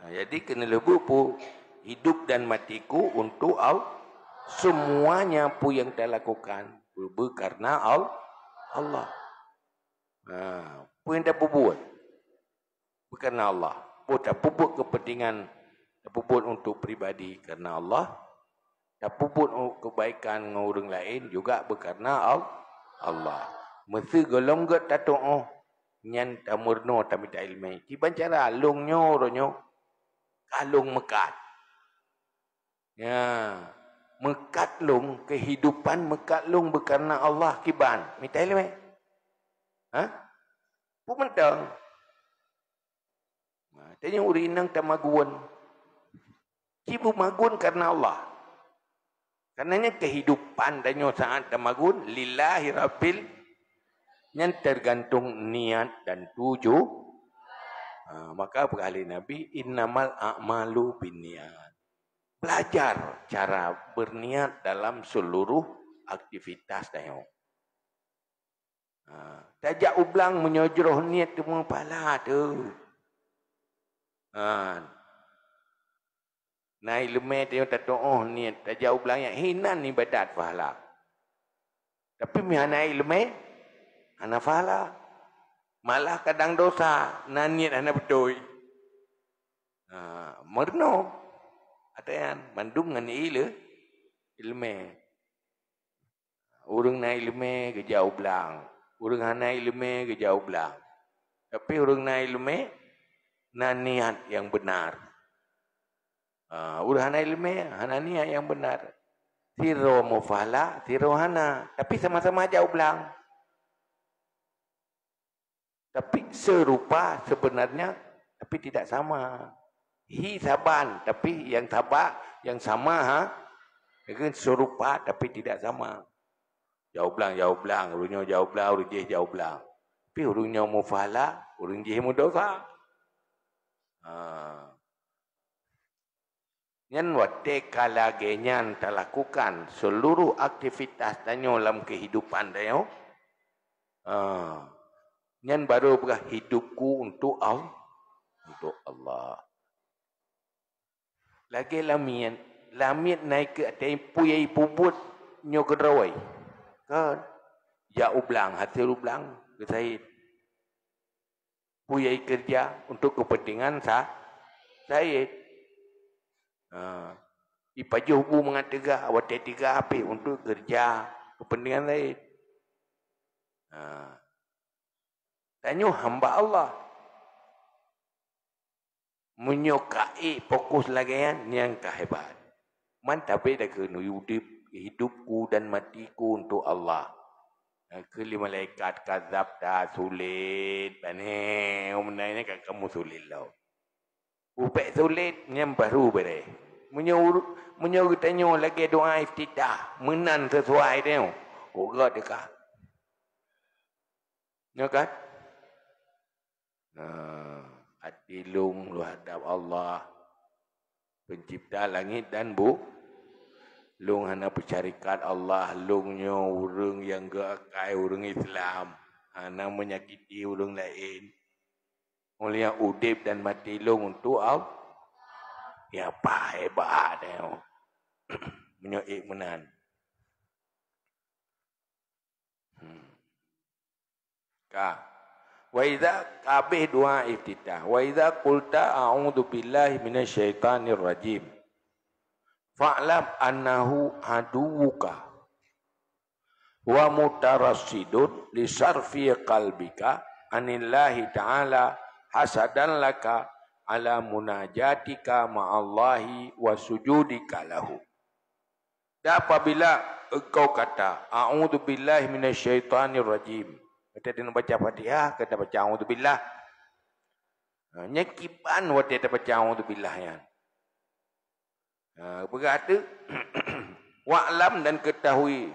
Nah, jadi keuneuk leubeh peue, hidup dan matiku untuk Al-, semuanya peue nyang talakukan, beu-, beu karena Al-, Allah. Nah, peue nyang tapeubuet? Beu karena Allah. Boh tapeubuet keupeuntengan, tapeubuet untuk pribadi karena Allah, tapeubuet u-, keubaikan ngon ureuëng laén juga beu karena Al-, Allah. Meuseu gohlom gét tatuoh, nyan tameurunoe tamita iéleumé. Kiban cara lôn nyoe uroe nyoe ka lôn meukat. Ya, meukat lôn, keuhidupan meukat lôn beu karena Allah kiban. Mita iéleumé. Ha? Peue mantong? Nah, tanyoe ureuëng inong tamagun. Ci beumagun karena Allah. Karena nyan keuhidupan tanyoe saat tamagun, lillahi rabbil, nyan tergantung niat dan tuju-, ha, maka peugah lé Nabi, "Innamal a'malu binniyat." Belajar cara berniat dalam seluruh aktivitas tanyoe. Ha, tajak u blang meunyoe jroh niet teuma pahala teuh. Ha. Na iéleumé tanyoe tatuoh niet, tajak u blang nyan hinan iébadat pahala. Tapi meuhana iéleumé, hana pahala. Malah kadang dosa, na niet hana beutôi. Ha, meurunoe. Ata nyan, mandum ngon iéle-, iéleumé. Ureuëng na iéleumé geujak u blang, ureuëng hana iéleumé geujak u blang. Tapi ureuëng na iéleumé na niat nyang beunar. Ha, ureuëng hana iéleumé hana niat nyang beunar. Sidroe meupahala, sidroe hana, tapi sama-sama jak u blang. Tapi serupa sebenarnya, tapi tidak sama. Hi saban, tapi nyang saba-, nyang sama, ha? Jadi serupa tapi tidak sama. Jak u blang, jak u blang, ureuëng nyoe jak u blang, ureuëng jéh jak u blang. Tapi ureuëng nyoe meupahala, ureuëng jéh meudosa. Ha. Nyan watée ka lagée nyan talakukan seluruh aktivitas tanyoe lam keuhidupan tanyoe, ah, nyan barô peugah hidupku untuk Al-, untuk Allah. Lagée lamiet, lamiet naik keu até puyée peubuet nyoe keudroe. Kan? Jak u blang, hasil u blang, geusayét. Puyée keureuja untuk keupeuntengan sa-, sayét. Ha. Ipajoh bu mangat teuga, watée teuga habéh untuk keureuja keupeuntengan sayét. Ha. Tanyoe hamba Allah. Meunyoe ka ék fokus lagée nyan, nyan ka hebat. Man tabé dakeuh nyoe udeb, hidupku dan matiku untuk Allah. Keu lé malaikat kazab ta sulet, bane meunan nyan ka kamu sulet lom. Ubek sulet nyan baru beureh. Meunyoe uru-, meunyoe geutanyoe lagée doa iftitah, meunan sesuai tanyoe, uroe teuka. Nyo kan? Nah, até lôn lôn hadab Allah, pencipta langit dan bu-, lôn hana peusyarikat Allah, lôn nyoe ureuëng nyang geuakai ureuëng Islam, hana menyakiti ureuëng laén. Mulia udeb dan mati lôn untuk Allah. Ya, bah, hebat, eh. Meunyoe ék meunan. Hmm. Ka. Wa idza, kabeh doa iftitah. Wa idza qulta a'udzu billahi minasy syaithanir rajim. Fa'lam annahu aduwwuka wa mutarassidun li sarfi qalbika anillahi ta'ala hasadan laka ala munajatika ma'allahi wa sujudika lahu. Dan apabila engkau kata, "A'udzubillahi minasyaitonirrajim." Kita dina baca Fatihah, kita baca, "A'udzubillah." Ha, nyan kiban watée tabaca "A'udzubillah" nyan. Ha, peugah tu, "Wa'lam," dan ketahui.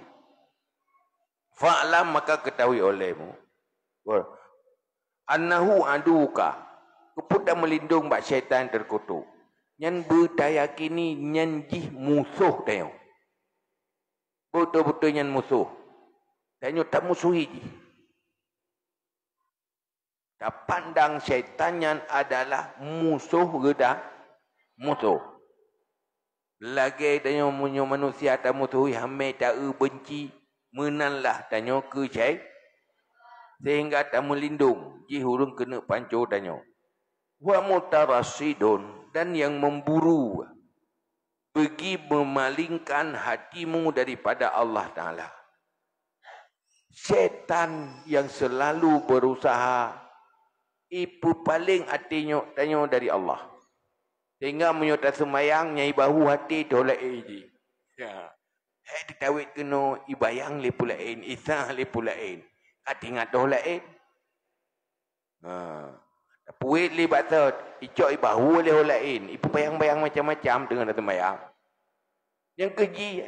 "Fa'lam," maka ketahui olehmu. Wah. "Annahu aduka," keupeue tameulindong bak syaitan teukutuk. Nyan beutayakini nyan jih musoh tanyoe. Beutôi-beutôi nyan musoh. Tanyoe tamusuhi jih. Tapandang syaitan nyan adalah musoh geuda-, musoh. Lagée tanyoe meunyoe manusia tamusuhi hamé ta-eu beunci, meunanlah tanyoe keu syai-, sehingga tameulindong jih ureuëng keuneuk panco tanyoe. Wa mutarassidun, dan yang memburu bagi memalingkan hatimu daripada Allah Taala. Setan yang selalu berusaha ipeupaléng até nyoe tanyoe dari Allah. Sehingga meunyoe taseumayang nyang ibahu até toh laén jih. Ya. Hai teutawét keunoe ibayang lé peue laén, isah lé peue laén. Ka teuingat toh laén. Ha. Tapuet lé bak thot, icok ibahu lé ho laén, ipeubayang-bayang macam-macam teungoh taseumayang. Nyang keuh jih,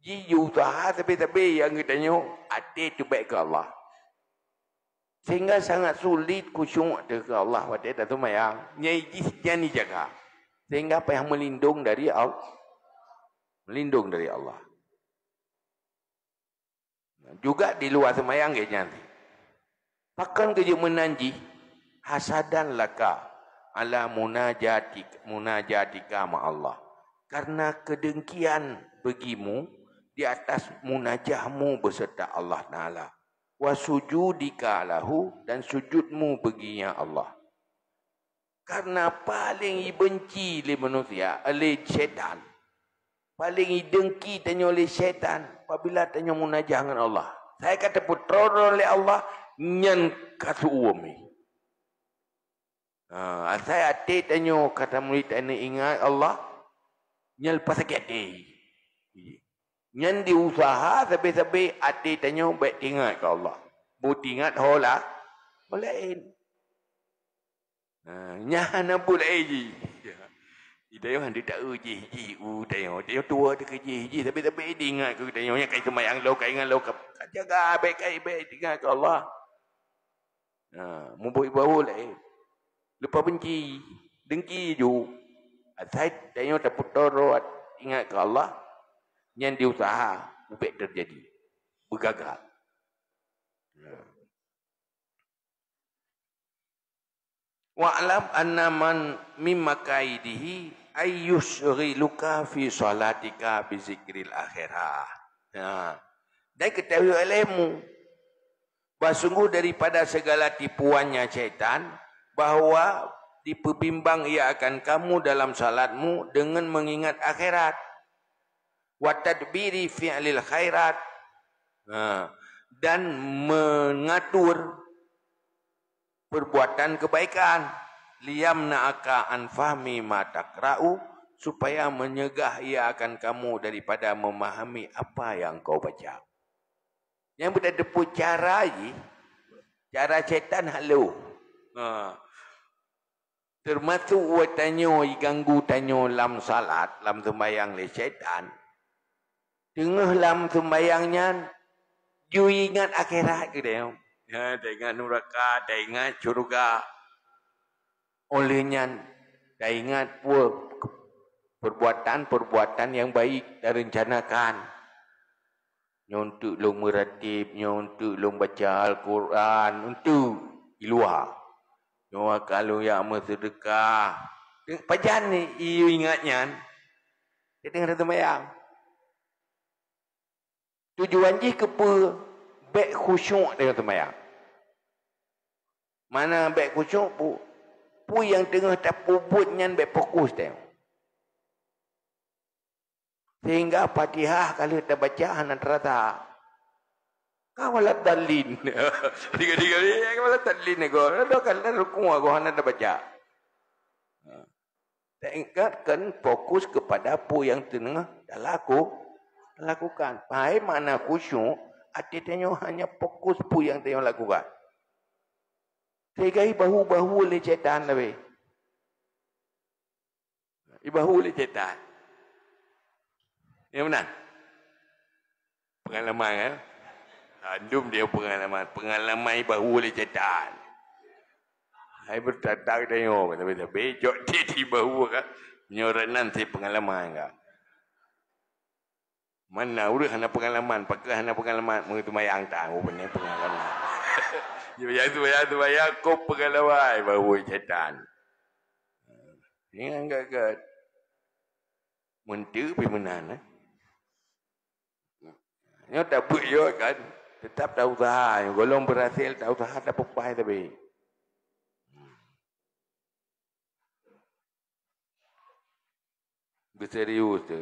jih jiusaha sabe-sabe nyang geutanyoe até teubek keu Allah. Sehingga sangat sulit khusyuk teuh keu Allah watée taseumayang. Nyai jih nyan ijaga. Sehingga payah meulindong dari Allah. Meulindong dari Allah. Juga di luwa seumayang gét nyan. Pakon geujeuet meunan jih? Hasadan laka ala munajatik-, munajatika ma Allah. Karena kedengkian bagimu di atas munajahmu beserta Allah Taala. Wa sujudika lahu, dan sujudmu baginya Allah. Karena paléng ibenci lé manusia, lé syaitan. Paléng idengki tanyoe lé syaitan apabila tanyoe munajah ngon Allah. Sai ka tapeutroe lé Allah, nyan ka seuuem. Ha, asai até tanyoe ka tamurit tanyoe ingat Allah, nyan leupah sakét até. Nyan diusaha sabe-sabe até tanyoe bék teuingat keu Allah. Beuteuingat ho la-, ho laén. Ha, nyan hana buet laén jih. Di tanyoe hana taeu jih, jih u tanyoe. Tanyoe tuwoe teuka jih, jih sabe-sabe diingat keu tanyoe. Nyang ka seumayang lom, ka ingat lom, ka, ka jaga, bék, ka, bék teuingat keu Allah. Ha, mubuet ibahu laén. Leupah benci, dengki ju. Asai tanyoe tapeutoe droe ingat keu Allah, nyan diusaha ubek teujadi, beugaga. Wa'lam anna man min makaidihi ay yusyghiluka fi salatika bi zikril akhirah. Ha. Dan ketahui olehmu, bah sungguh daripada segala tipuannya syaitan, bahwa dipeubimbang ia akan kamu dalam salatmu dengan mengingat akhirat. Wa tadbiri fi'lil khairat. Ha. Dan mengatur perbuatan kebaikan. Liyamna'aka an fahmi ma taqra'u, supaya menyegah ia akan kamu daripada memahami apa yang kau baca. Nyang beutateupeue cara jih, cara syaitan halo. Ha. Teumasok watée nyoe jiganggu tanyoe lam salat, lam seumbahyang lé syaitan. Teungoh lam seumbahyang nyan, ju ingat akhirat geutanyoe. Ha, taingat nuraka, taingat syeuruga. Óh lheueh nyan, taingat peue perbuatan-perbuatan nyang baik tarencanakan. Nyoe eunteuk lôn meuratéb, nyoe eunteuk lôn baca Al-Quran, eunteuk di luwa. Nyoe ka lôn jak meuseudeukah. Pajan ni, i ingat nyan? Teungoh seumayang. Tujuan jih keupeue? Bék khusyuk teungoh seumayang. Mana bék khusyuk, pu-, peue nyang teungoh tapeubuet nyan bék fokus teuh. Sehingga Fatihah ka lheueh tabaca hana teurasa. Ka waladhdallin. Tiga-tiga ni, ka waladhdallin ni, go. Dah kan dah rukuk, go, hana tabaca. Ha. Taingatkan fokus kepada peue nyang teungoh talaku-, talakukan. Hai makna khusyuk, até tanyoe hanya fokus peue nyang tanyoe lakukan. Sehingga ibahu-bahu lé syaitan teuh. Ibahu lé syaitan. Ya beuna? Pengalaman, kan? Andum dia pengalaman. Pengalaman ibahu lé syaitan. Hai bertatap tanyoe, tapi, tapi jok dia di bahu, kan? Nyoe nan si pengalaman, kan? Mana ureueng hana pengalaman, pakon hana pengalaman, meuseumayang tan, oh, beuna pengalaman. Dia seumayang-seumayang, kok pengalaman, bahu syaitan. Ingat, ingat, ingat. Meunteuk pih meunan, eh. Nyoe tabeuet yo kan, tetap ta usaha, nyoe gohlom berhasil ta usaha ta peupai tapi. Beuserius tu.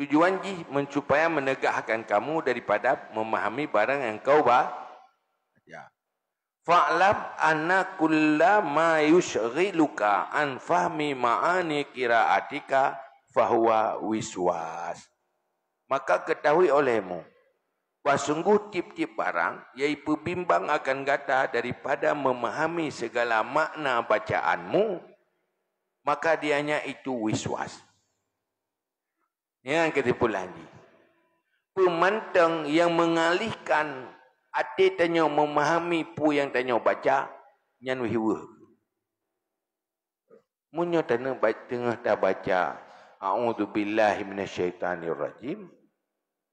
Tujuan jih men-, supaya menegahkan kamu daripada memahami barang yang kau ba-, baca. Fa'lam anna kulla ma yusyghiluka an fahmi ma'ani qira'atika fahuwa wiswas. Maka ketahui olehmu, bah sungguh tiep-tiep barang yang ipeubimbang akan gata daripada memahami segala makna bacaanmu, maka dianya itu wiswas. Nyan keusimpulan jih. Peue mantong nyang meungalihkan até tanyoe meumahami peue nyang tanyoe baca, nyan weueh-weueh. Meunyoe tanyoe ba-, teungoh tabaca, "A'udzubillahi minasyaitonirrajim,"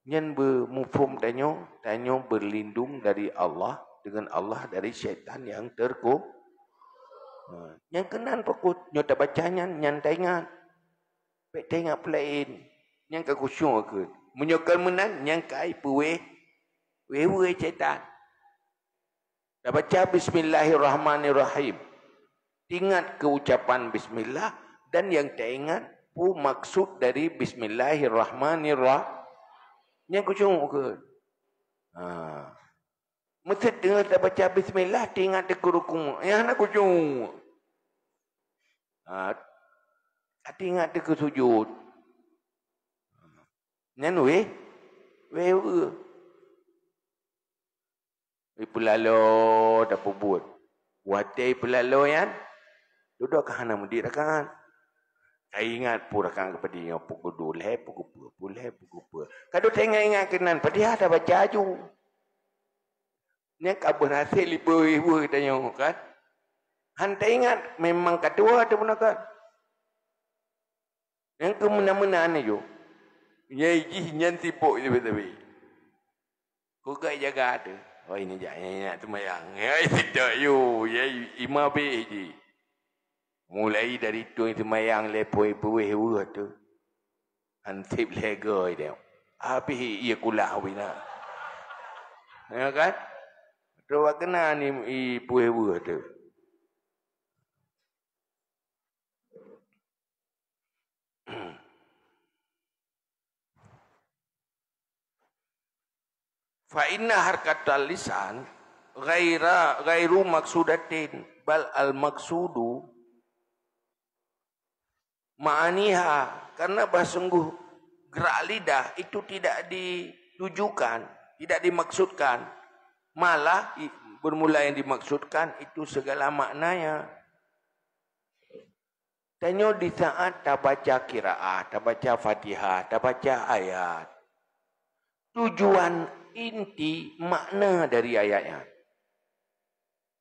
nyan beumuphom tanyoe, tanyoe beulindong dari Allah, deungon Allah dari syaitan nyang teurko-, ha, nyang keunan fokus. Nyoe tabaca nyan, nyan taingat. Bék teuingat peulaén, nyang ka khusyuk keuh. Meunyoe kon meunan, nyang ka ipeuwéh, wéh-wéh syaitan. Tabaca bismillahirrahmanirrahim. Teuingat keu ucapan bismillah dan nyang taingat peue maksud dari bismillahirrahmanirrah-, nyang khusyuk keuh. Ha. Meuseuti teungoh tabaca bismillah, teuingat teuh keu rukuk. Nyang hana khusyuk. Ha, teuingat teuh keu sujud. Nyan wéh, wéh-weueh. Ipeulalo tapeubuet. Watée ipeulalo nyan, dudoe ka hana meudiek rakaat. Ka ingat peue rakaat keupadum nyoe, pukul dua lhée, pukul peue, pukul lhée, pukul peue. Ka dudoe ingat-ingat keunan, padahai tabaca aju. Nyan ka berhasil ipeue-ipeue tanyoe kan. Han taingat memang ka tuha teuh peunakan. Nyang keu meunan-meunan nyoe. Nyai jih nyan sibok sabe-sabe. Keu gak jaga teuh. Oh, ini jak, ini nak seumayang. Hai, tidak, yo, ya, ima beh jih. Mulai dari tueng seumayang lé poi puweh weueh teuh. Hansip lego ideh. Habis ia kulah bina. Ya kan? Coba kena ni i puweh weueh teuh. Fa inna harkatal lisan ghaira, ghairu maksudatin, bal al maksudu ma'aniha, karena bah sungguh gerak lidah itu tidak ditujukan, tidak dimaksudkan, malah i-, bermula yang dimaksudkan itu segala maknanya. Tanyoe di saat tabaca qiraah, tabaca Fatihah, tabaca ayat, tujuan inti makna dari ayat nyan.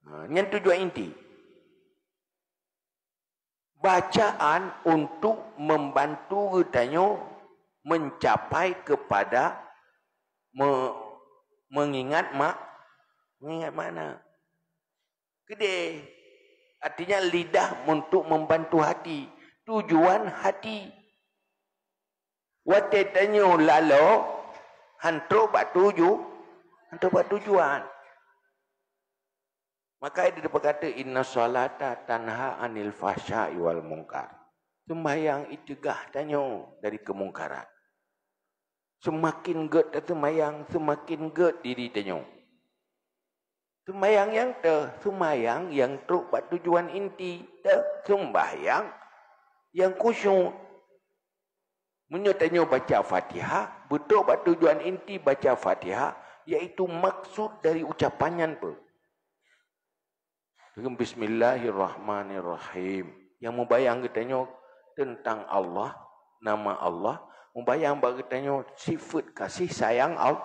Ha, nyan tujuan inti. Bacaan untuk membantu geutanyoe mencapai kepada me-, mengingat mak-, mengingat makna. Gede. Artinya lidah untuk membantu hati. Tujuan hati. Watée tanyoe lalo, han trok bak tuju-, han trok bak tujuan. Maka di depan kata, "Inna salata tanha 'anil fahsya'i wal munkar." Sembahyang icegah tanyoe dari kemungkaran. Seumaken gét taseumayang, seumaken gét diri tanyoe. Seumayang nyang teuh, seumayang nyang trok bak tujuan inti teuh, seumbahyang nyang khusyuk. Meunyoe tanyoe baca Fatihah, beutrok bak tujuan inti baca Fatihah, yaitu maksud dari ucapan nyan peue? Deungon bismillahirrahmanirrahim. Nyang mubayang geutanyoe teuntang Allah, nama Allah, mubayang bak geutanyoe sifeut kasih sayang Al-,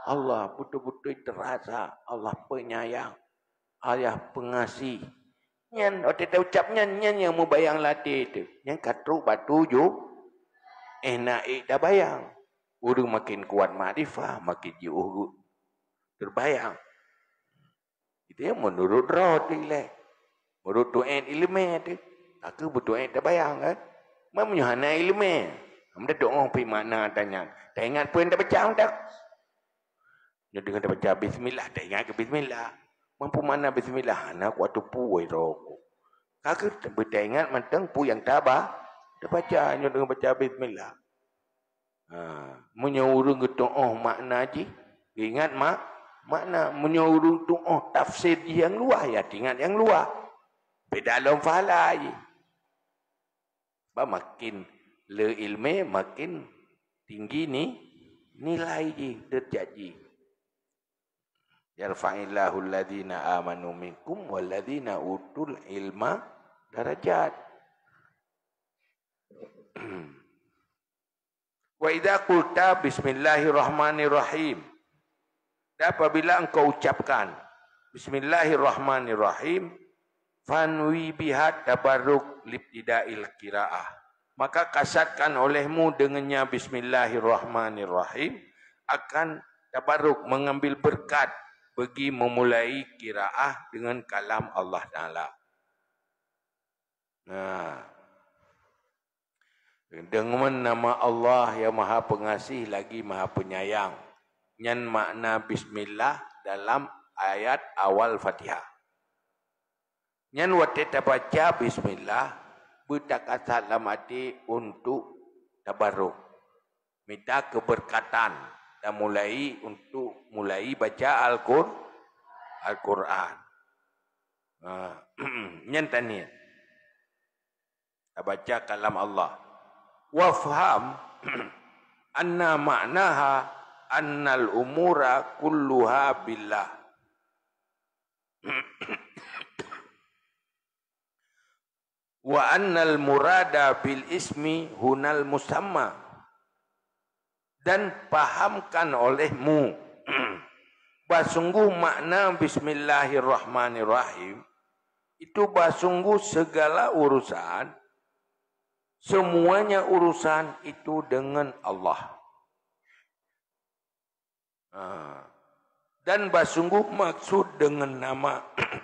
Allah, beutôi-beutôi teurasa Allah penyayang, Allah pengasih. Nyan, watée taucap nyan, nyan nyang mubayang latée teuh. Nyan ka trok bak tuju, eh, na ék tabayang. Ureuëng makin kuat makrifah, makin jiôh geu-, teubayang. Itu ya menurut roh tu ilée. Menurut tu'en ileumé tu. Aku beutôi tabayang kan. Meunyoe hana ileumé. Meuda doa pi makna tanya. Taingat peue nyang tabaca meuda. Nyoe deungon tabaca bismillah, taingat ke bismillah. Mampu makna bismillah, hana kuat tupu roh ku. Ka keuh beutaingat mantong peue nyang taba, tabaca nyoe deungon baca bismillah. Ha, meunyoe ureuëng geutu'oh makna jih, geuingat mak-, makna. Meunyoe ureuëng tu'oh tafsir jih nyang luwah, ya teuingat nyang luwah. Beda lom pahala jih. Bah makin le ileumé, makin tinggi ni nilai jih, deurajat jih. "Yarfa'illahu alladhina amanu minkum walladhina utul ilma darajat." "Wa idza qulta bismillahirrahmanirrahim." Dan apabila engkau ucapkan bismillahirrahmanirrahim, "fanwi biha tabarruk libtidail qiraah." Maka kasatkan olehmu dengannya bismillahirrahmanirrahim akan tabarruk, mengambil berkat bagi memulai qiraah dengan kalam Allah Taala. Nah, deungon nama Allah yang Maha Pengasih lagi Maha Penyayang. Nyan makna bismillah dalam ayat awal Fatihah. Nyan watée tabaca bismillah, beutakasat lam até untuk tabarruk. Mita keberkatan dan mulai untuk mulai baca Al-Qur-, Al-Quran. Ha, nyan taniet. Tabaca kalam Allah. "Wafham anna ma'naha annal umura kulluha billah." "Wa annal murada bil ismi hunal musamma." Dan pahamkan olehmu Bah sungguh makna Bismillahirrahmanirrahim itu bah sungguh segala urusan, semuanya urusan itu dengan Allah. Ha. Dan bah sungguh maksud dengan nama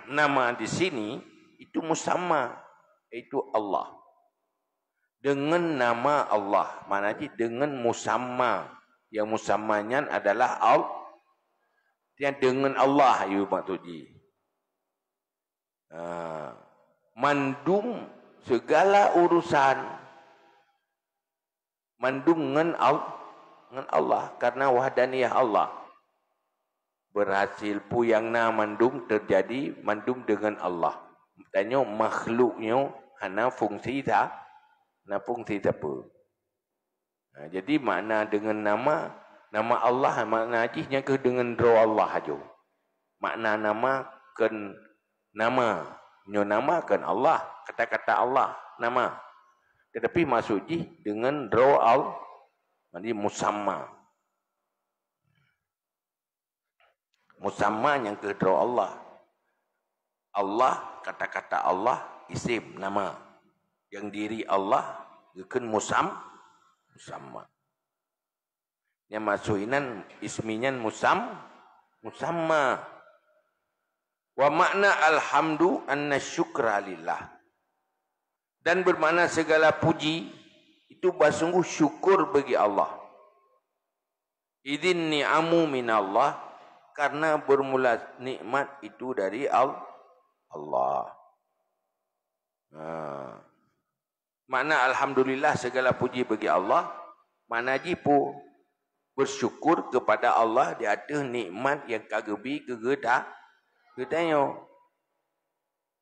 nama di sini itu musamma, yaitu Allah. Dengan nama Allah, makna jih dengan musamma. Yang musamma nyan adalah Allah. Yang dengan Allah, yaitu maksud jih. Ha. Mandum segala urusan mandum ngon Al-, ngon Allah, karena wahdaniyah Allah. Berhasil peue nyang na mandum terjadi mandum dengan Allah. Tanyoe makhluk nyoe hana fungsi sa-, hana fungsi sapeue. Ha, jadi makna dengan nama, nama Allah makna jih nyan keuh dengan droe Allah ajoe. Makna nama kon nama. Nyoe nama kon Allah, kata-kata Allah, nama. Tetapi maksud jih dengan droe Allah, makna musamma. Musamma nyang keuh droe Allah. Allah, kata-kata Allah, isim, nama. Yang diri Allah, geukheun musam-, musamma. Nyang maksud inan ismi nyan musam-, musamma. Wa makna alhamdu anna syukra lillah. Dan bermakna segala puji itu bah sungguh syukur bagi Allah. Idzin ni'amu minallah, karena bermula nikmat itu dari Al-, Allah. Ha. Makna alhamdulillah segala puji bagi Allah, makna jih peue? Bersyukur kepada Allah di ateueh nikmat nyang ka geubi keu geuta-, geutanyoe.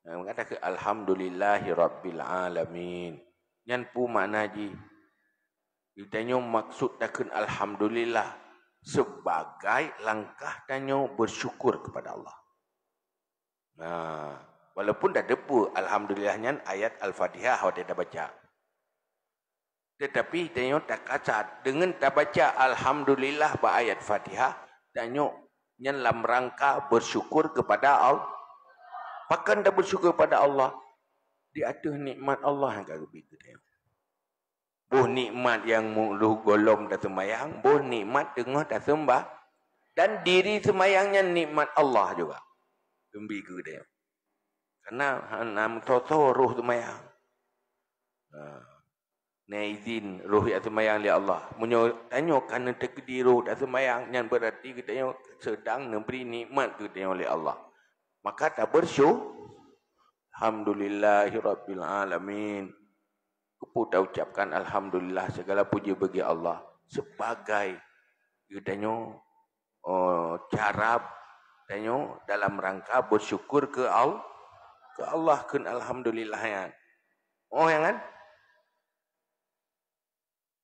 Nah, maka takheun alhamdulillahi rabbil alamin. Nyan peue makna jih? Geutanyoe maksud takheun alhamdulillah sebagai langkah tanyoe bersyukur kepada Allah. Nah, walaupun tateupeue alhamdulillah nyan ayat Al-Fatihah watée tabaca. Tetapi tanyoe takasat deungon tabaca alhamdulillah bak ayat Fatihah, tanyoe nyan lam rangka bersyukur kepada Allah. Pakon tabersyukur kepada Allah? Di ateueh nikmat Allah nyang ka geubi keu tanyoe. Boh nikmat nyang meulheueh gohlom taseumayang, boh nikmat teungoh taseumbah, dan diri seumayang nyan nikmat Allah juga. Geubi keu tanyoe. Karena hana meusoe-soe roh seumayang. Ha. Na izin roh nyang seumayang lé Allah. Meunyoe tanyoe ka neuteukeudi roh taseumayang, nyan berarti geutanyoe sedang neubri nikmat keu geutanyoe lé Allah. Maka tabersyu-, alhamdulillahirabbil alamin. Keupeue taucapkan alhamdulillah, segala puji bagi Allah, sebagai geutanyoe, oh, cara tanyoe dalam rangka bersyukur ke Al-, ke Allah, kheun alhamdulillah nyan. Oh, nyan kan?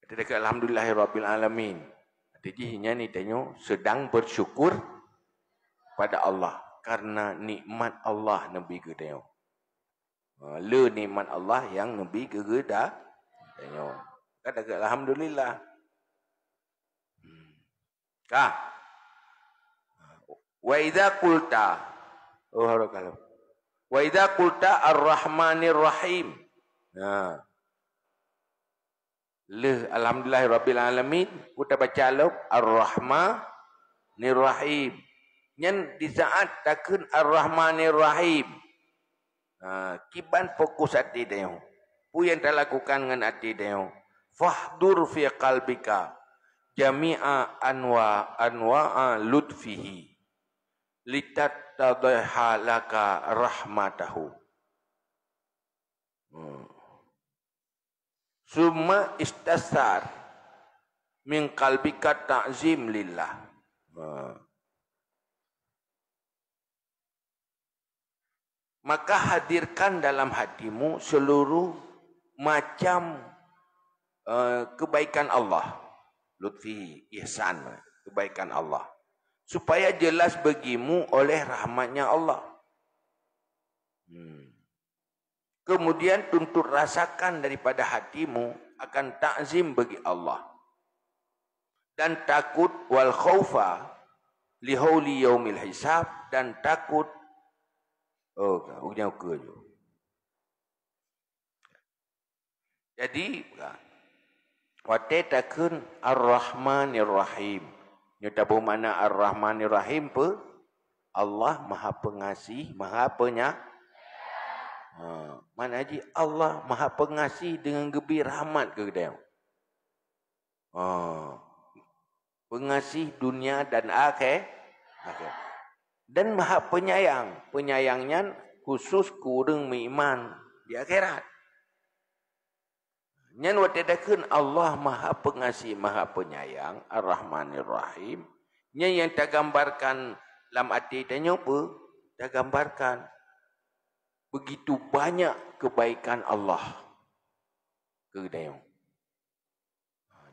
Kata dekat alhamdulillahirabbil alamin. Arti jih nyan ni tanyoe sedang bersyukur pada Allah karena nikmat Allah neubri keu tanyoe. Ha, le nikmat Allah nyang neubri keu geuda-, tanyoe. Kata dekat alhamdulillah. Hmm. Ka. Wa idza qulta. Oh, harokah lom. Wa idza qulta ar-rahmanir rahim. Nah. Lheueh alhamdulillahirabbil alamin, peue tabaca lom ar-rahmanir rahim. Nyan di saat takheun ar-rahmanir rahim. Ha, kiban fokus até tanyoe. Peue nyang talakukan ngon até tanyoe? Fahdur fi qalbika jami'a anwa-, anwa'a lutfihi litattadhiha laka rahmatahu. Hmm. Summa istasar min qalbika ta'zim lillah. Ha. Maka hadirkan dalam hatimu seluruh macam, eh, kebaikan Allah. Lutfi, ihsan, kebaikan Allah. Supaya jelas bagimu oleh rahmatnya Allah. Hmm. Kemudian tuntut rasakan daripada hatimu akan takzim bagi Allah. Dan takut wal khaufa Li hauli yaumil hisab, dan takut, oh, ukeue-ukeue ju. Jadi, watée takheun Ar-Rahmanir Rahim, nyoe taboh makna Ar-Rahmanir Rahim peue? Allah Maha Pengasih, Maha Penya-, ha, makna jih Allah Maha Pengasih deungon geubri rahmat keu geutanyoe. Ha. Pengasih dunia dan akhé-, akhirat. Dan Maha Penyayang. Penyayang nyan khusus keu ureuëng meuiman di akhirat. Nyan watée takheun Allah Maha Pengasih, Maha Penyayang, Ar-Rahmanir Rahim, nyan nyang tagambarkan lam até tanyoe peue? Tagambarkan begitu banyak kebaikan Allah keu geutanyoe.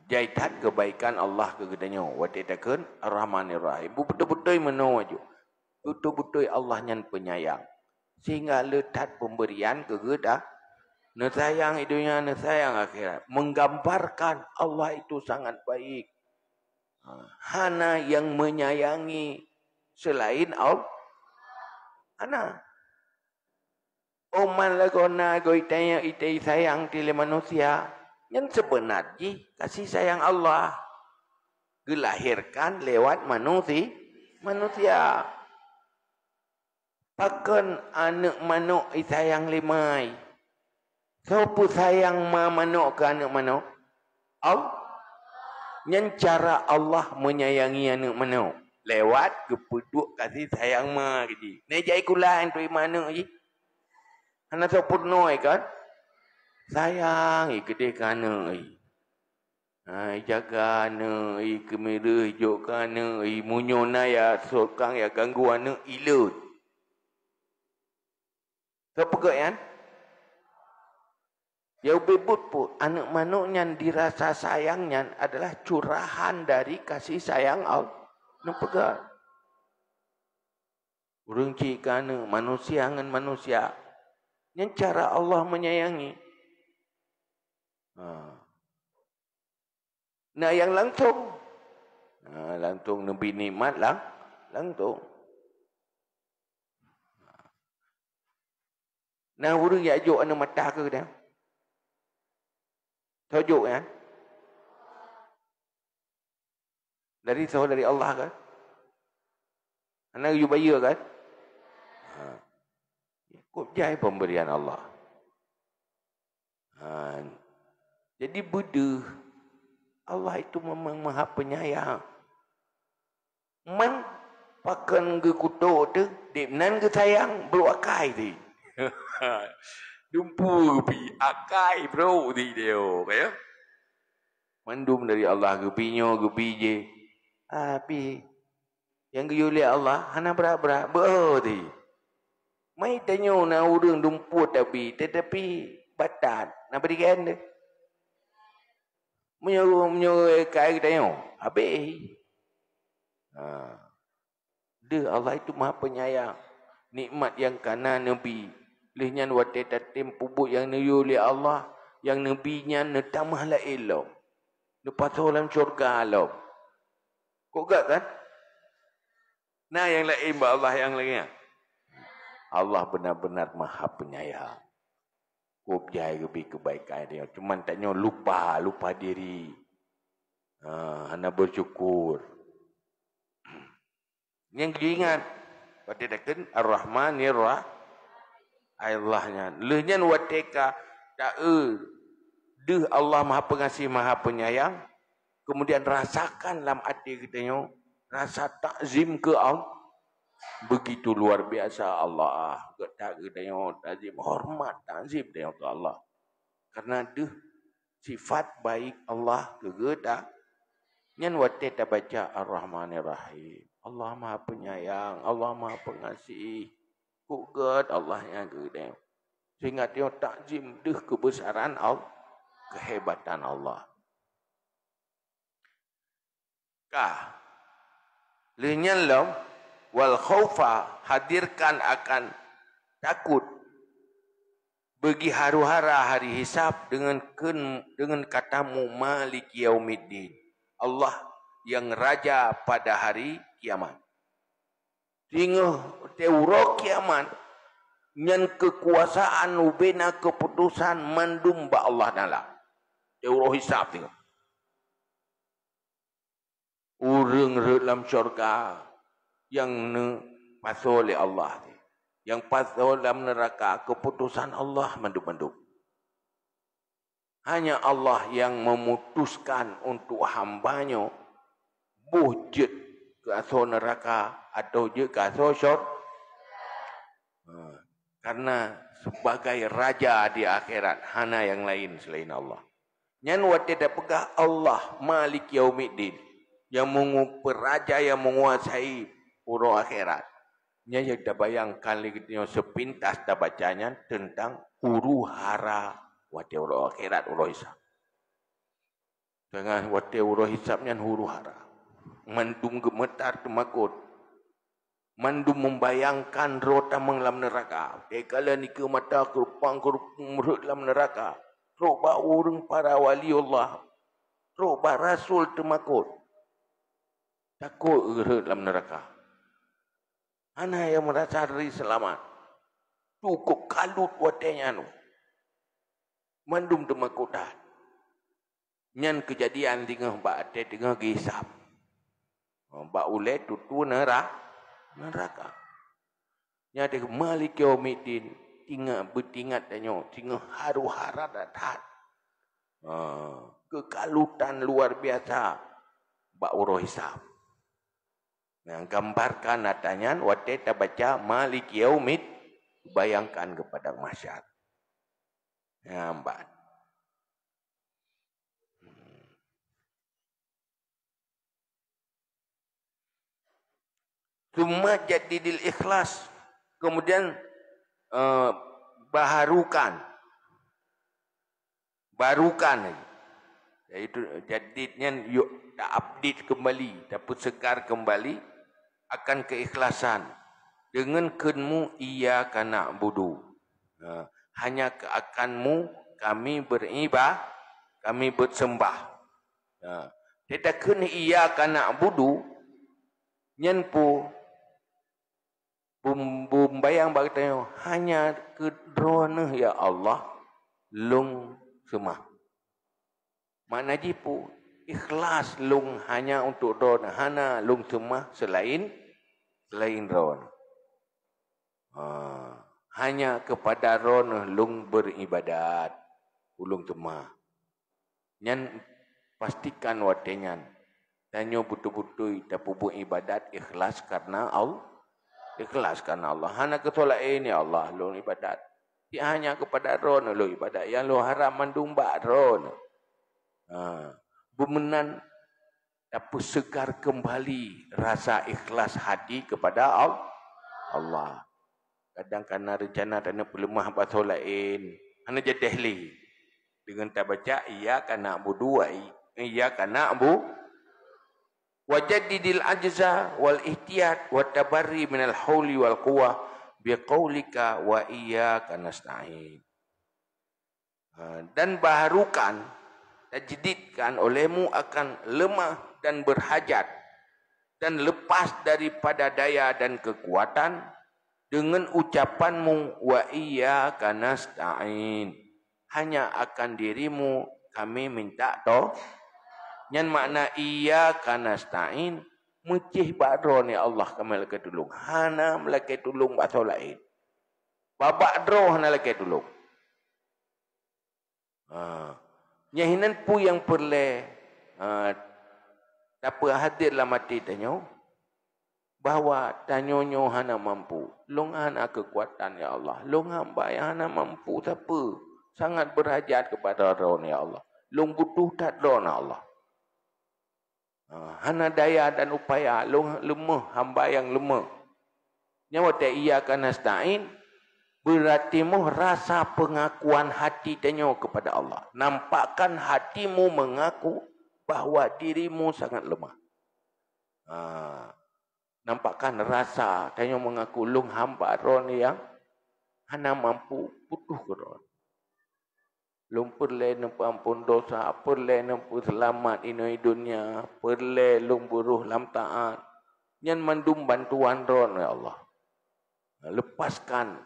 Jai that kebaikan Allah keu geutanyoe watée takheun Ar-Rahmanir Rahim. Beutôi-beutôi meunoe ju. Beutôi-beutôi Allah nyan penyayang. Sehingga le that pemberian keu geuta. Neusayang i donya, neusayang akhirat. Menggambarkan Allah itu sangat baik. Ha, hana yang menyayangi selain Allah. Hana. Oman lagoe na goe itanyong itai sayang ti lé manusia, nyan seubeuna jih kasih sayang Allah geulahérkan lewat manusi-, manusia. Pakon aneuëk manok isayang lé ma? Soe peusayang ma manok keu aneuëk manok? Allah. Nyan cara Allah menyayangi aneuëk manok, lewat geupeuduek kasih sayang ma keu jih. Neujai kula aneuëk jih. Hana soe peurunoe kan? Sayang i keudeh keu aneuëk i. Ha, ijaga aneuëk i, keumireuh ijok keu aneuëk i, meunyoe na ya sokang ya ganggu aneuëk i leuet. Soe peugah nyan? Ya ubé buet peue, aneuëk manok nyan dirasa sayang nyan adalah curahan dari kasih sayang Allah. Neupeugah. Ureuëng cit keu aneuëk manusia ngon manusia. Nyan cara Allah menyayangi. Ha. Na nyang langsong. Ha, langsong neubi nikmat lang-, langsong. Na ureuëng jak jok aneuëk mata keu geutanyoe? Soe jok nyan? Dari soe? Dari Allah kan? Hana geuyue bayeue kan? Ha. Kôb jai pemberian Allah. Ha. Jadi beudeuh, Allah itu memang Maha Penyayang. Man pakon geukutok teuh, deb nan geusayang brok akai teuh. Dumpeue geubi, akai brok teuh, ya. Mandum dari Allah, geubi nyoe, geubi jéh. Tapi nyang geuyue lé Allah hana brat-brat, beuo teuh. Mai tanyoe na ureuëng dumpeue tabi, tetapi batat na bri gén teuh. Meunyoe, meunyoe kai geutanyoe, habéh. Ha. Deuh Allah itu Maha Penyayang. Nikmat nyang kana neubi. Lheueh nyan watée tatem peubuet nyang neuyue lé Allah, nyang neubi nyan neutamah laén lom. Neupasoe lam syurga lom. Kok gak kan? Na nyang laén bak Allah nyang laén. Allah benar-benar Maha Penyayang. Kôb jai geubi keubaikan dia. Cuman tanyoe lupa, lupa diri. Ha, hana bersyukur. Nyang geuingat, watée takheun Ar-Rahmanir Rah-, Allah nyan. Lheueh nyan watée ka ta-, eu, deuh Allah Maha Pengasih, Maha Penyayang, kemudian rasakan lam até geutanyoe rasa takzim keu Allah. Begitu luar biasa Allah. Geutak geutanyoe takzim, hormat, takzim tanyoe keu Allah. Karena deuh sifat baik Allah keu geuta. Nyan watée tabaca Ar-Rahmanir Rahim. Allah Maha Penyayang, Allah Maha Pengasih. Kok gét Allah nyan keu geutanyoe. Sehingga tanyoe takzim deuh keubeusaran Allah, keuhebatan Allah. Ka. Lheueh nyan lom, wal khaufa, hadirkan akan takut. Beugi haru-hara hari hisab deungon kheun, deungon katamu Maliki Yaumiddin. Allah yang raja pada hari kiamat. Teungoh watée uroe kiamat, nyan keukuasaan ubena keuputosan mandum bak Allah Taala. Watée uroe hisab teungoh. Ureuëng rhot lam syurga nyang neupasoe lé Allah, nyang pasoe lam neuraka keuputosan Allah mandum-mandum. Hanya Allah nyang meumutuskan untuk hamba nyoe boh jeuet keu asoe neuraka atawa jeuet keu asoe syur-, ha, karena sebagai raja di akhirat, hana nyang laén selain Allah. Nyan watée tapeugah Allah Malik Yaumiddin, nyang meungu-, peuraja nyang menguasai uroe akhirat. Nyan nyang tabayangkan lé geutanyoe sepintas tabaca nyan teuntang huru-hara watée uroe akhirat, uroe hisab. Teungoh watée uroe hisab nyan huru-hara. Mandum geumeutar teumakot. Mandum membayangkan droe tamong lam neuraka. Watée kalon nikeue mata keureupang-keureupang rhot lam neuraka. Trok bak ureuëng para waliullah. Trok bak rasul teumakot. Takot rhot lam neuraka. Hana nyang meurasa diri seulamat. Cukup kalut watée nyan. Mandum teumakot that. Nyan keujadian teungoh bak até teungoh geuhisab. Bak ulée tutoe neura-, neuraka. Nyan teungoh Malik Yaumiddin, ingat, beuingat tanyoe, teungoh huru-hara that-that. Ha, keukalutan luar biasa bak uroe hisab. Nah, gambarkan ata nyan watée tabaca Malik Yaumid, bayangkan keu padang mahsyar. Nyan ban. Tsumma jaddidil ikhlas. Kemudian, eh, baharukan. Barukan lagi. Yaitu jadid nyan yuk ta-update kembali, tapeusegar kembali akan keikhlasan. Deungon kheun mu, "Iyyaka na'budu." Ha, hanya ke-, akan mu kami beriba-, kami beuseumbah. Ha, teutakheun, "Iyyaka na'budu", nyan peue? Bum-, bumbayang bak geutanyoe, "Hanya keu Droeneueh, ya Allah, lôn seumah." Makna jih peue? Ikhlas lôn hanya untuk Droeneueh, hana lôn seumah selain, selain Droeneueh. Ha, hanya kepada Droeneueh lôn beribadat, ulôn seumah. Nyan pastikan watée nyan tanyoe beutôi-beutôi tapeubuet ibadat ikhlas karena Al-, ikhlas karena Allah. Hana keu soe laén, "Ya Allah, lôn ibadat. Ti hanya kepada Droeneueh lôn ibadat, nyang lôn harap mandum bak Droeneueh." Ha, beumeunan tapeusegar kembali rasa ikhlas hati kepada Al-, Allah. Kadang kana reuncana taneuk peuleumah bak soe laén, hana jadeh lé. Deungon tabaca, "Iyyaka na'budu wa i-, iyyaka na'bu-, wa jaddidil ajza wal ihtiyat wa tabarri minal hauli wal quwwah biqaulika wa iyyaka nasta'in." Ha, dan baharukan, tajdidkan olehmu akan lemah dan berhajat, dan lepas daripada daya dan kekuatan, dengan ucapanmu, "Wa iyyaka nasta'in." Hanya akan dirimu kami minta to-, nyan makna iyyaka nasta'in, meucéh bak Droeneueh ya Allah kami lakée tulông. Hana meulakée tulông bak soe laén. Babak droe hana lakée tulông. Ha. Nyan hinan peue nyang peureulée, ha, tapeuhadér lam até tanyoe, bahwa tanyoe nyoe hana mampu. Lôn hana keukuatan, ya Allah. Lôn hamba nyang hana mampu sapeue. Sangat beurhajat keupada Droeneueh, ya Allah. Lôn butuh that Droeneueh, ya Allah. Ha, hana daya dan upaya, lôn leumoh, hamba nyang leumoh. Nyoe watée iyyaka nasta'in, beurati moh rasa peungakuan hati tanyoe keupada Allah. Nampakkan hatimu mengaku bahwa dirimu sangat lemah. Ha, nampakkan rasa tanyoe mengaku, "Lôn hamba Droeneueh nyang hana mampu, butuh keu Droeneueh." Lôn peureulée neupeuamphon desya, peureulée neupeuseulamat inoe donya, peureulée lôn beurôh lam taát. Nyan mandum bantuan Droeneuh, ya Allah. Lepaskan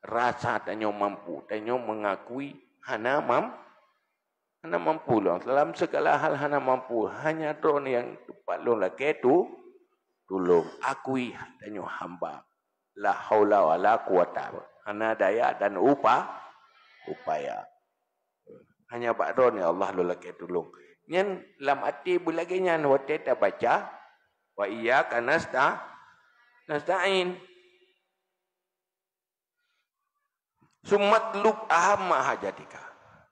rasa tanyoe mampu, tanyoe mengakui hana mam-, hana mampu lom. Dalam segala hal hana mampu, hanya Droeneuh nyang teumpat lôn lakée tu, tulông. Akui tanyoe hamba. La haula wala quwata. Hana daya dan upa-, upaya. Hanya bak Droeneuh ya Allah lôn lakée tulông. Nyan lam até beulagée nyan watée tabaca, "Wa iyyaka nasta-, nasta'in." "Summatlub ahamma hajatika."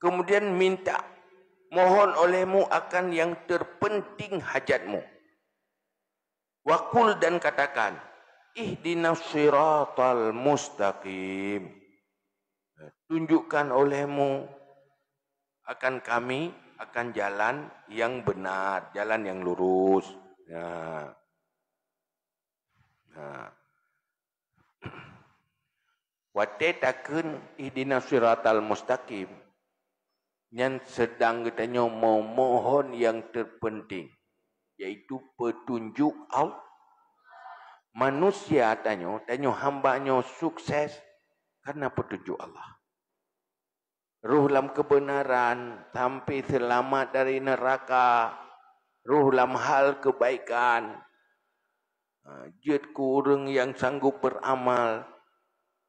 Kemudian minta, mohon olehmu akan yang terpenting hajatmu. "Wa qul," dan katakan, "Ihdinas siratal mustaqim." Tunjukkan olehmu akan kami, akan jalan yang benar, jalan yang lurus. Ya. Nah. Watée takheun ihdinas siratal mustaqim, nyan seudang geutanyoe memohon nyang terpenting, yaitu peutunjuk Allah. Manusia tanyoe, tanyoe hamba nyoe sukses karena peutunjuk Allah. Roh lam keubeunaran, sampai seulamat dari neuraka, roh lam hal keubaikan. Ha, jeuet keu ureuëng nyang sanggob beuramal,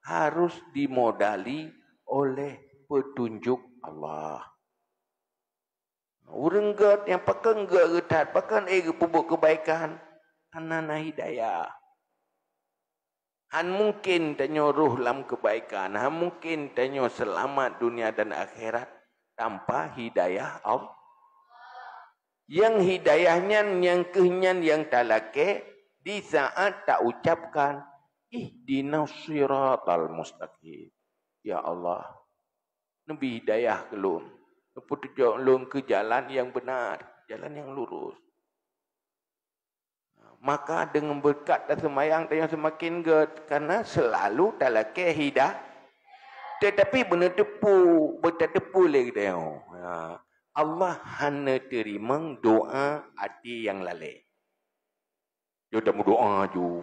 harus dimodali oleh peutunjuk Allah. Ureuëng gét nyang pakon gét that, pakon ék geupeubuet keubaikan, hana na hidayah. Hán mungken tanyoe roh lam keubaikan, hán mungken tanyoe seulamat dunia dan akhirat tanpa hidayah Allah. Nyang hidayah nyan, nyang kheueh nyan nyang talakée di saát taucapkan, "Ihdinas siratal mustaqim." Ya Allah, neubi hidayah keu lôn, neupeutunjok lôn keu jalan nyang beuna, jalan nyang lurus. Maka deungon beureukat taseumayang tanyoe seumaken gét, karena seulalu talakée hida-, teutapi beuneuteupeu, beutateupeu lé geutanyoe. Ya. Allah hana teurimong doá até nyang lalée. Yo tameudoá ju,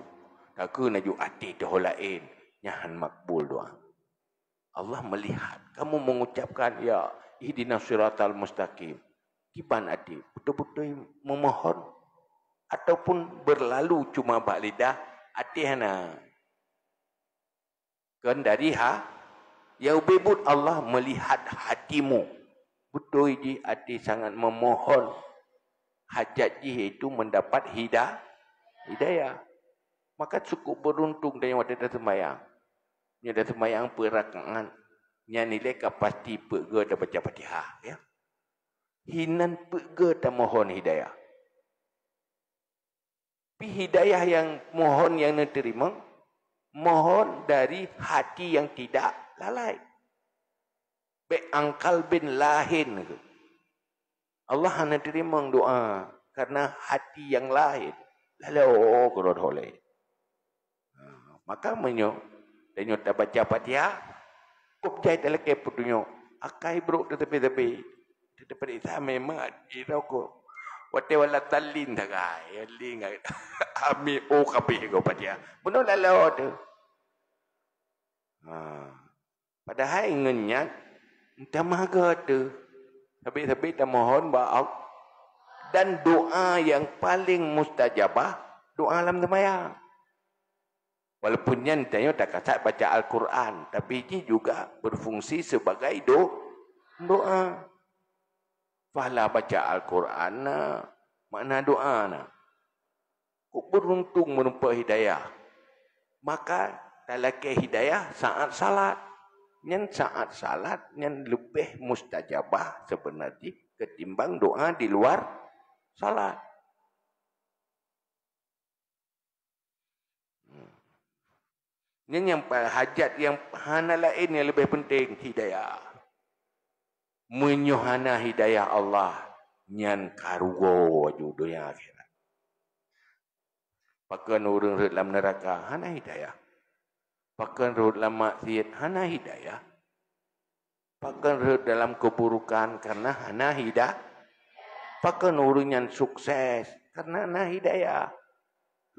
takheun aju até teuh laén, nyan hán makbul doá. Allah melihat kamu mengucapkan, "Ya, ihdinas siratal mustaqim." Kiban até, beutôi-beutôi memohon ataupun berlalu cuma bak lidah, até hana? Kon dari ha-, nyang ubé buet Allah melihat hatimu. Beutôi jih até sangat memohon. Hajat jih yaitu mendapat hida-, hidayah. Maka cukup beruntung tanyoe watée taseumayang. Nyoe taseumayang peuet rakaat, nyan ilée ka pasti peuet gét tabaca Fatihah, ya. Hinan peuet gét tamohon hidayah. Pi hidayah nyang mohon nyang neuteurimong, mohon dari hati nyang tidak lalai. Bék an qalbin lahin. Allah hana teurimong doá karena hati nyang lahin. Laloe keudroe holée. Ha, maka meunyoe tanyoe tabaca Fatihah, kop jai talakée peutunyok, akai brok teutabi-tabi. Teupeuriksa memang iroko. Watée wala talin sagai, ling. Ami oh kabeh go Fatihah. Bunoe laloe teuh. Ha. Padahai ngon nyan, tamah gét teuh. Sabé-sabé tamohon bak Allah. Dan doá nyang paléng mustajabah, doá lam seumayang. Walaupun nyan tanyoe takasat baca Al-Quran, tapi jih juga berfungsi sebagai do-, doá. Pahala baca Al-Quran na, makna doá na. Kok beruntung meureumpok hidayah. Maka talakée hidayah saát salat. Nyan saát salat nyan leubeh mustajabah sebenarnya ketimbang doá di luar salat. Hmm. Nyan nyang pa-, hajat nyang hana laén nyang leubeh penting, hidayah. Meunyoe hana hidayah Allah, nyan ka rugoe aju donya akhirat. Pakon ureuëng rhot lam neuraka, hana hidayah. Pakon rhot lam maksiat, hana hidayah. Pakon rhot dalam keuburukan karena hana hida-, pakon ureuëng nyan sukses karena hana hidayah.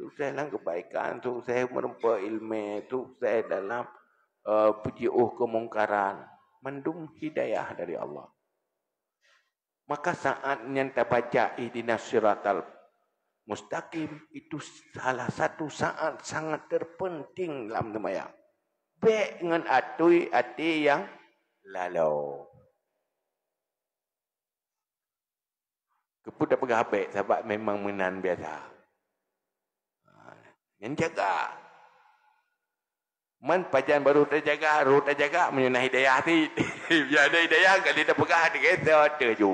sukses lam kebaikan, sukses meureumpok ileumèe, sukses dalam, eh, peujiôh keumungkaran. Mandum hidayah dari Allah. Maka saat nyan tabaca ihdinas siratal mustaqim, itu salah satu saat sangat terpenting lam seumayang. Bèk ngon atui até nyang laloe. Keupeue tapeugah bèk? Sabab memang meunan biasa. Ha, nyan jaga. Man pajan barô tajaga, rhot tajaga meunyoe na hidayah cit. Meunyoe hana hidayah, ka lheueh tapeugah, teugeusot teuju.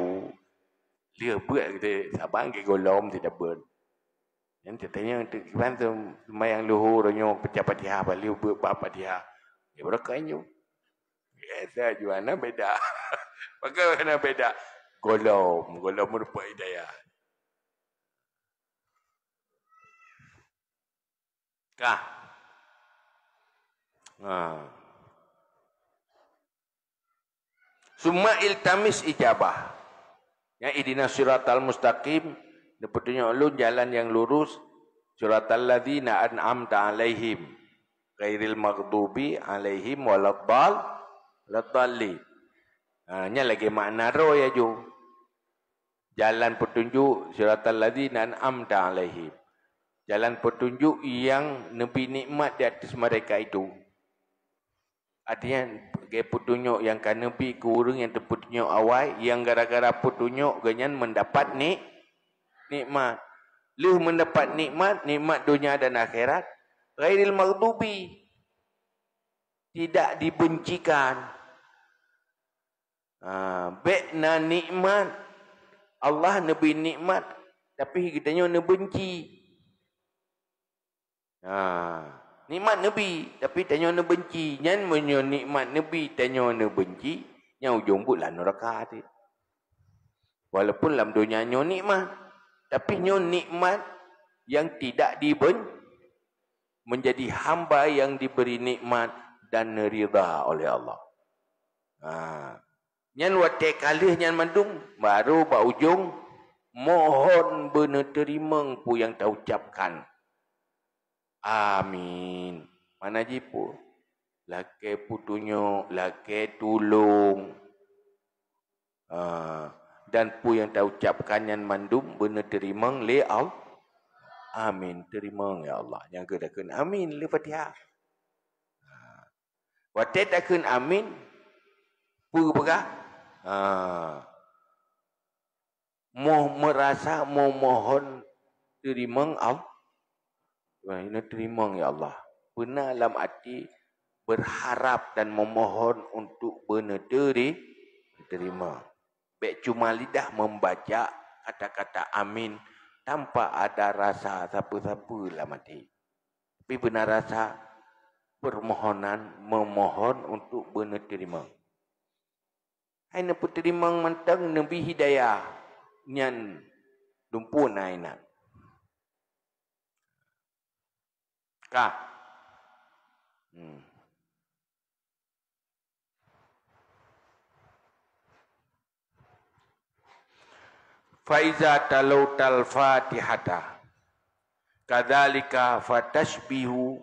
Lheueh beuet geutanyoe saban geugohlom sidabeuet. Nyan teuh tanyong teuh kiban seumayang luhô roh nyoe peucah Fatihah, bah lheueh beuet bak Fatihah. Ya, barokah nyoe. Biasa jua na beda. Pakon na beda? Gohlom, gohlom meureumpok hidayah. Kah. Ha. Summa iltamis ijabah. Ya, ihdinas siratal mustaqim, neupeutunyok lôn jalan nyang lurus, siratal ladzina an'amta 'alaihim, ghairil maghdubi 'alaihim waladdal-, waladdallin. Ha, nyan lagèe makna droe ya ju. Jalan petunjuk, siratal ladzina an'amta 'alaihim. Jalan petunjuk nyang neubri nikmat di atas mereka itu. Artinya, lagèe petunjuk nyang ka neubri keu ureueng nyang teupeutunyok awai, nyang gara-gara petunjuk geuh nyan mendapat ni-, nikmat. Lheueh mendapat nikmat, nikmat dunia dan akhirat, ghairil maghdubi, tidak dibencikan. Ha, bèk na nikmat. Allah neubri nikmat, tapi geutanyoe neubeunci. Ha, nikmat neubri, tapi tanyoe neubeunci. Nyan meunyoe nikmat neubri, tanyoe neubeunci, nyan ujong buet lam neuraka cit. Walaupun lam donya nyoe nikmat, tapi nyoe nikmat yang tidak diben-, menjadi hamba yang diberi nikmat dan ridha oleh Allah. Ha. Nyan watèe ka lheueh nyan mandum, baru bak ujong, mohon beuneuteurimong peue nyang taucapkan. Amin. Mana jipeue? Lakèe peutunyok, lakèe tulông. Ah, dan peue nyang taucapkan nyan mandum beuneuteurimong lé Allah. Amin. Teurimong, ya Allah. Nyang keu takheun amin lé Fatihah. Ah. Watèe takheun amin, peue geupeugah? Ah. Mo-, meurasa memohon teurimong Allah. Wah, ini teurimong, ya Allah. Beuna lam até berharap dan memohon untuk beuneuteri-, teurimong. Bèk cuma lidah membaca kata-kata amin tanpa ada rasa sapeue-sapeue lam até. Tapi beuna rasa permohonan, memohon untuk beuneuteurimong. Hai neupeuteurima mantong neubri hidayah nyan dumpeue na inan. Ka. Hmm. Fa iza talautal Fatihata kadzalika fatashbihu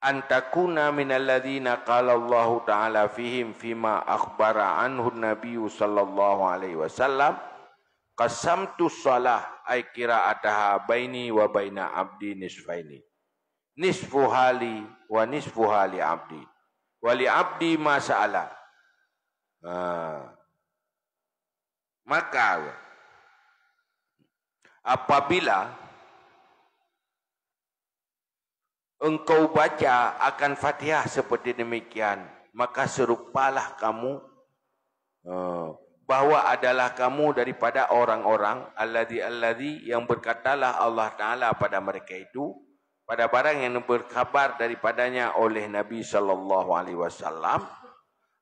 an takuna minal ladzina qala Allahu ta'ala fihim fima akhbara anhu Nabiyyu sallallahu alaihi wasallam, "Qasamtu shalah ay qira'ataha baini wa baina abdi nisfaini. Nisfuha li wa nisfuha li abdi. Wa li abdi ma sa'ala." Nah. Maka apabila engkau baca akan Fatihah seperti demikian, maka serupalah kamu, eh, bahwa adalah kamu daripada orang-orang alladzi, alladzi, yang berkatalah Allah Ta'ala pada mereka itu, pada barang yang berkhabar daripadanya oleh Nabi sallallahu alaihi wasallam,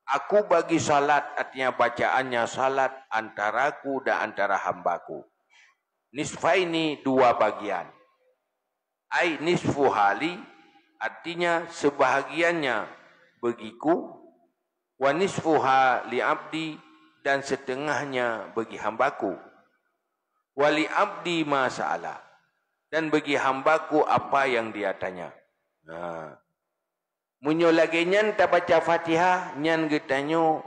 "Aku bagi salat," artinya bacaannya salat, "antaraku dan antara hambaku. Nisfaini, dua bagian." Ai nisfuha li, artinya sebahagiannya bagiku, wa nisfuha li abdi, dan setengahnya bagi hambaku. "Wa li abdi ma sa'ala," dan bagi hamba-Ku apa yang dia tanya. Nah, meunyoe lagée nyan tabaca Fatihah, nyan geutanyoe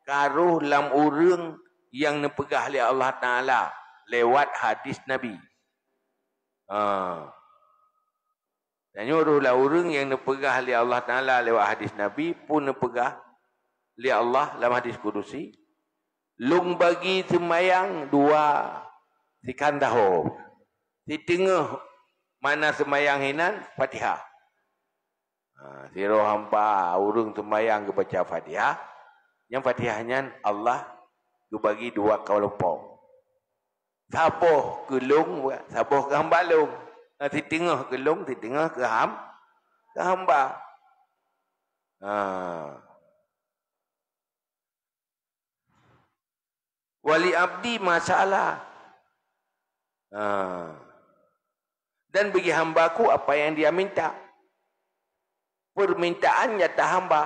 ka rhoh lam ureuëng nyang neupeugah lé Allah Taala lewat hadis Nabi. Ha. Tanyoe rhoh lam ureuëng nyang neupeugah lé Allah Taala lewat hadis Nabi, peue neupeugah lé Allah lam hadis kudusi, "Lôn bagi seumayang dua sikan saho. Siteungoh makna seumayang hinan Fatihah." Ha, sidroe hamba ureuëng seumayang geubaca Fatihah, nyang Fatihah nyan Allah geubagi dua keulompok. Saboh keu lôn, saboh keu hamba lôn. Nah, siteungoh keu lôn, siteungoh keu ham-, keu hamba. Ha. "Wa li abdi ma sa'ala." Ha. Dan bagi hamba-Ku apa yang dia minta. Permintaan jatah hamba.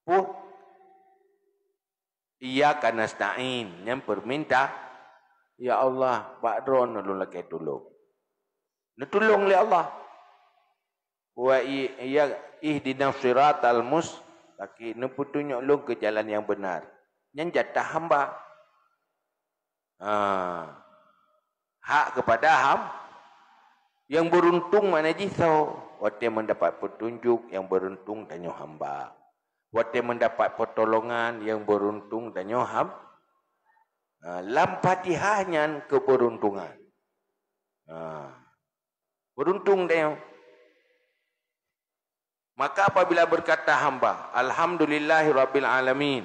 Peue? "Iyyaka nasta'in," nyan perminta, "Ya Allah, bak Droeneuh lôn lakée tulông." Neutulông lé Allah. "Wa i-, iya ihdinas siratal mustaqim," neupeutunyok lôn keu jalan nyang beuna. Nyan jatah hamba. Ha. Hak keupada ham-, nyang beuruntung makna jih soe? Watée meudapat peutunjuk, nyang beuruntung tanyoe hamba. Watée meudapat peutolongan, nyang beuruntung tanyoe ham-, ha, lam Fatihah nyan keubeuruntungan. Ha. Beuruntung tanyoe. Maka apabila berkata hamba, "Alhamdulillahirabbil alamin."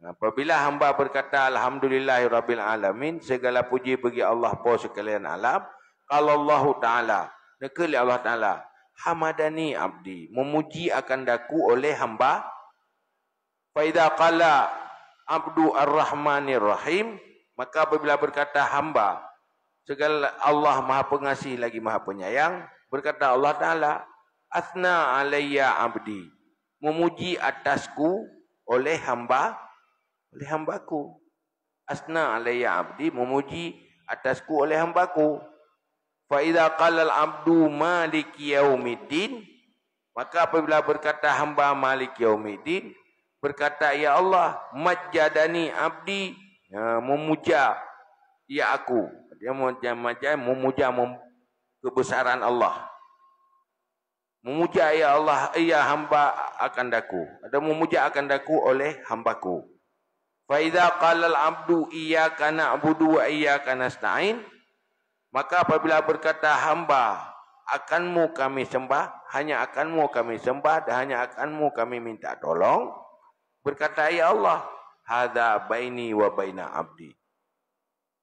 Apabila hamba berkata, "Alhamdulillahirabbil alamin," segala puji bagi Allah Po sekalian alam, qalallahu ta'ala, neukheun lé Allah Taala, "Hamadani abdi," memuji akan daku oleh hamba. "Fa idza qala abdu ar-rahmanir rahim," maka apabila berkata hamba, segala Allah Maha Pengasih lagi Maha Penyayang, berkata Allah Taala, "Asna alayya abdi," memuji atasku oleh hamba, oleh hambaku. "Asna alayya abdi," memuji atasku oleh hambaku. "Fa idza qalal abdu maliki yaumiddin," maka apabila berkata hamba maliki yaumiddin, berkata, "Ya Allah, majjadani abdi," ya, memuja, ya aku. Dia memuja, memuja mem-, kebesaran Allah. Memuja, ya Allah, ya hamba akan daku. Atau memuja akan daku oleh hambaku. "Fa idza qalal abdu iyyaka na'budu wa iyyaka nasta'in," maka apabila berkata hamba, "Akan-Mu kami sembah, hanya Akan-Mu kami sembah, dan hanya Akan-Mu kami minta tolong," berkata, "Ya Allah, hadza baini wa baina abdi."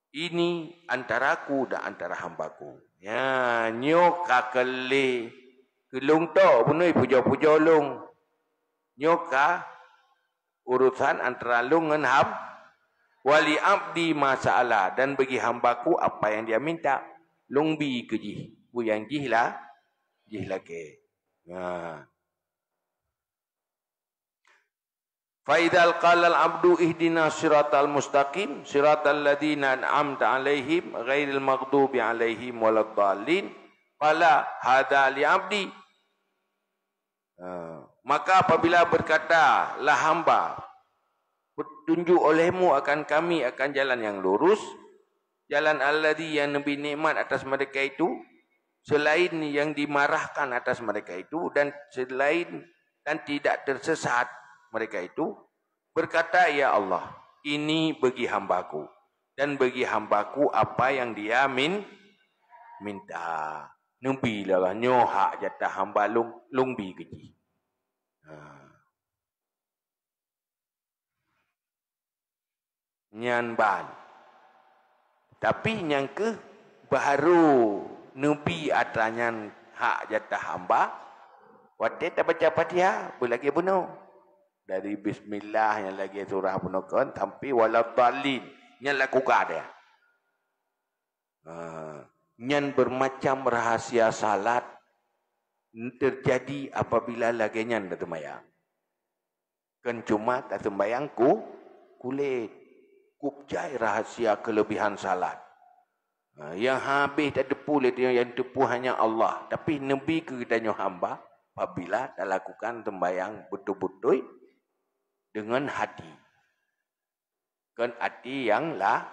Ini antaraku dan antara hambaku. Nya, nyoe ka keu lé keu lôn tok bunoe pujoe-pujoe lôn. Nyoe ka urusan antara lôn ngon ham-, "Wa li abdi ma sa'ala," dan bagi hambaku apa yang dia minta. Lôn bi keu jih, peue nyang jih la-, jih lakée. Nah. "Fa idza qalal abdu ihdinas siratal mustaqim, siratal ladzina an'amta 'alaihim, ghairil maghdubi 'alaihim waladdallin," qala, "Hadza li abdi." Ha, maka apabila berkata lah hamba, "Petunjuk oleh-Mu akan kami akan jalan yang lurus, jalan alladzi yang Nabi nikmat atas mereka itu, selain yang dimarahkan atas mereka itu, dan selain dan tidak tersesat mereka itu, berkata, 'Ya Allah, ini bagi hambaku, dan bagi hambaku apa yang dia min-, minta.'" Neubi lah Allah, nyoe hak jatah hamba lôn, lôn bi keu jih. Ha. Nyan ban. Tapi nyang keuh baru neubi atra nyan hak jatah hamba, watée tabaca Fatihah, beulagée bunoe. Dari bismillah nyang lagée surah bunoe kon sampai waladdallin, nyan lakukan dia. Ha, nyan bermacam rahasia salat terjadi apabila lagée nyan taseumayang. Kon cuma taseumayang ku-, kulét. Cukup jai rahasia kelebihan salat. Ha, nyang habéh tateupeue lé tanyoe, nyang teupeue hanya Allah. Tapi Nabi keu geutanyoe hamba, apabila talakukan sembahyang beutôi-beutôi deungon hati. Kon até nyang la-,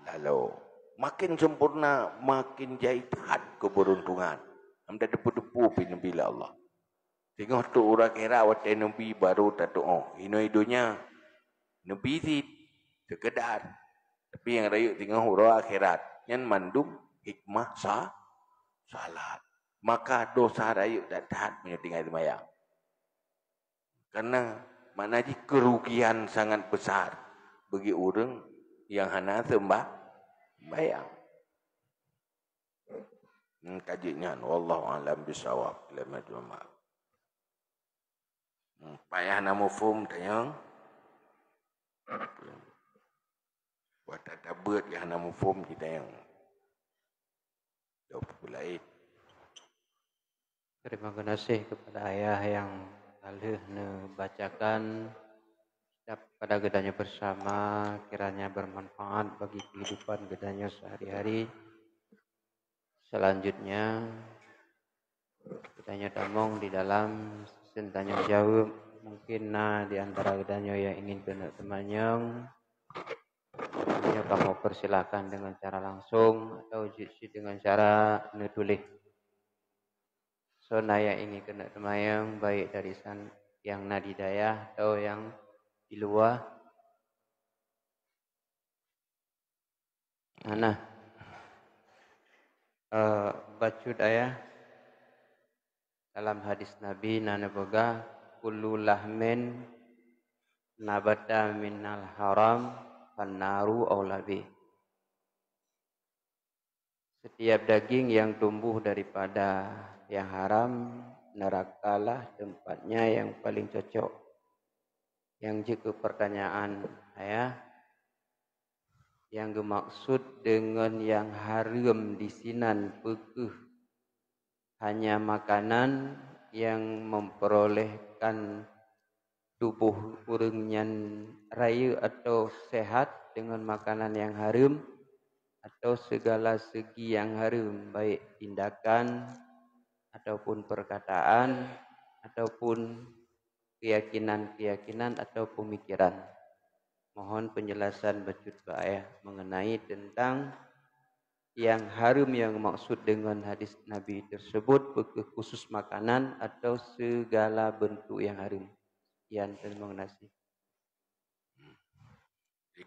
lalo. Makin sempurna, makin jai that keubeuruntongan. Hana tateupeue-teupeue pih Nabi lé Allah. Singoh trok uroe akhirat watée Nabi barô tatuoh. Inoe donya, Nabi cit seukeudar. Tapi nyang rayeuk singoh uroe akhirat. Nyan mandum hikmah sa-, salat. Maka dosa rayeuk that-that meunyoe tinggai seumayang. Karena makna jih kerugian sangat besar bagi ureuëng nyang hana seumbah-, sembahyang. Hmm, ka jeuet nyan. Wallahu a'lam bishawab. Lama juma. Hmm, payah na muphom tanyong. Buat tak tabeuet ya na muphom kita yang. Jawab lain. Terima kasih kepada ayah yang telah neubacakan kitab kepada geutanyoe bersama, kiranya bermanfaat bagi kehidupan geutanyoe sehari-hari. Selanjutnya, geutanyoe tamong di dalam sesi tanyong jaweueb. Mungkin na di antara geutanyoe yang ingin keuneuk teumanyong. Nyoe kamoe persilakan dengan cara langsung atau jeuet cit dengan cara neutuléh. Soe na nyang ingin keuneuk teumanyong, baik dari san-, nyang na di dayah atau nyang di luwa? Hana. Eh, bacut ayah, dalam hadis Nabi na neupeugah, "Kullu lahmin nabata minal haram, fannaru aula bih." Setiap daging yang tumbuh daripada yang haram, nerakalah tempatnya yang paling cocok. Nyang jeuet keu pertanyaan ayah, nyang geumaksud deungon nyang hareuem disinan peu kheueh? Hanya makanan nyang memperolehkan tuboh ureuëng nyan rayeuk atau sehat deungon makanan nyang hareuem, atau segala segi nyang hareuem, baik tindakan, ataupun perkataan, ataupun keyakinan-keyakinan atau pemikiran. Mohon penjelasan bacut bak ayah mengenai tentang nyang hareuem nyang maksud deungon hadis Nabi tersebut, peu kheueh khusus makanan atau segala bentuk nyang hareuem. Sekian, terima kasih.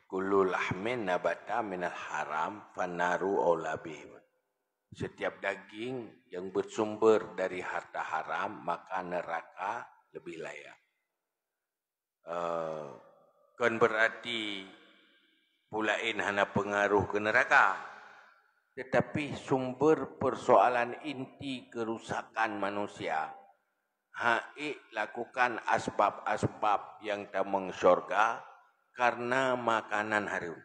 "Kullu lahmin nabata minal haram, fannaru aula bih." Setiap daging yang bersumber dari harta haram, maka neraka lebih layak. Eh, kon berarti peue laén hana pengaruh keu neraka. Tetapi sumber persoalan inti kerusakan manusia, hana lakukan asbab-asbab nyang tamong syurga karena makanan hareuem.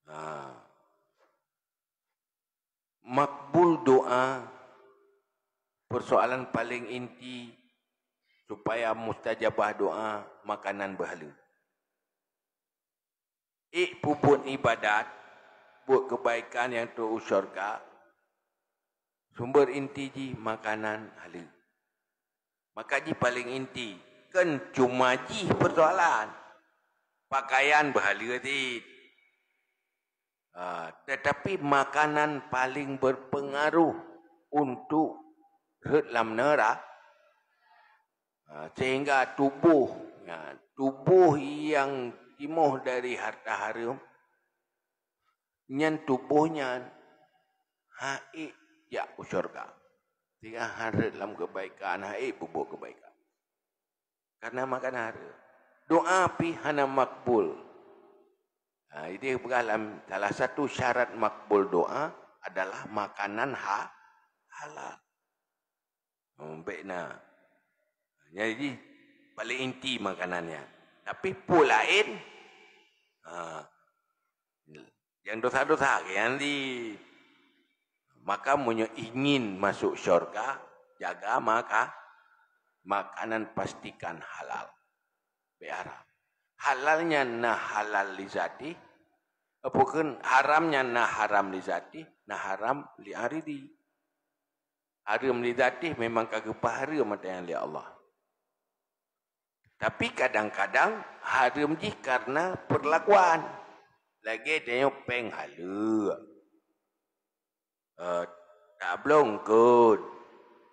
Ha. Makbul doa, persoalan paling inti supaya mustajabah doa, makanan beuhaleue. Ék peubuet ibadat, buet keubaikan nyang trok u syurga, sumber inti jih makanan haleue. Maka jih paléng inti, kon cuma jih peusoalan. Pakaian beuhaleue cit. Ha, tetapi makanan paléng berpengaruh untuk rhot lam neura-, ha, sehingga tuboh, ha, tuboh nyang timoh dari harta hareuem, nyan tuboh nyan hana ék jak u syurga. Sehingga hana rhot lam keubaikan, hana ék peubuet keubaikan. Karena makanan hareuem. Doa pih hana makbul. Ha, jadi peugah lam salah satu syarat makbul doa adalah makanan ha-, halal. Hmm, bék na. Jadi, paléng inti makanan nyan. Tapi peue laén, ha, nyang dosa-dosa ke nyan di. Maka meunyoe ingin masuk syurga, jaga maka-, makanan pastikan halal. Bék haram. Halal nyan na halal li zati, apa kheun haram nyan na haram li zati, na haram li aridi. Hareuem li zati memang ka geupeuhareuem mata nyang lé Allah. Tapi kadang-kadang hareuem jih karena perlakuan. Lagée tanyoe péng haleue. Eh, tabloe eungkot.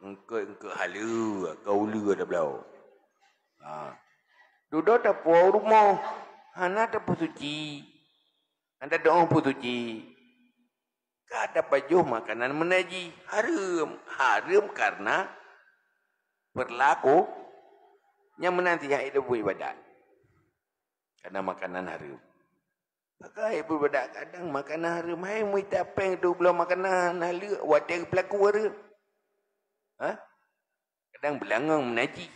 Eungkot-eungkot haleue, ka uleue tabloe. Ha. Dudoe tapuwoe u rumoh, hana tapeusuci. Hana tadoe peusuci. Ka tapajoh makanan meunajih, hareuem. Hareuem karena perlaku nyang meunan sijak ék buet ibadat. Karena makanan hareuem. Maka ék buet ibadat kadang makanan hareuem, hai mita péng tu bloe makanan haleue watée geupeulaku hareuem. Ha? Kadang beulangong meunajih.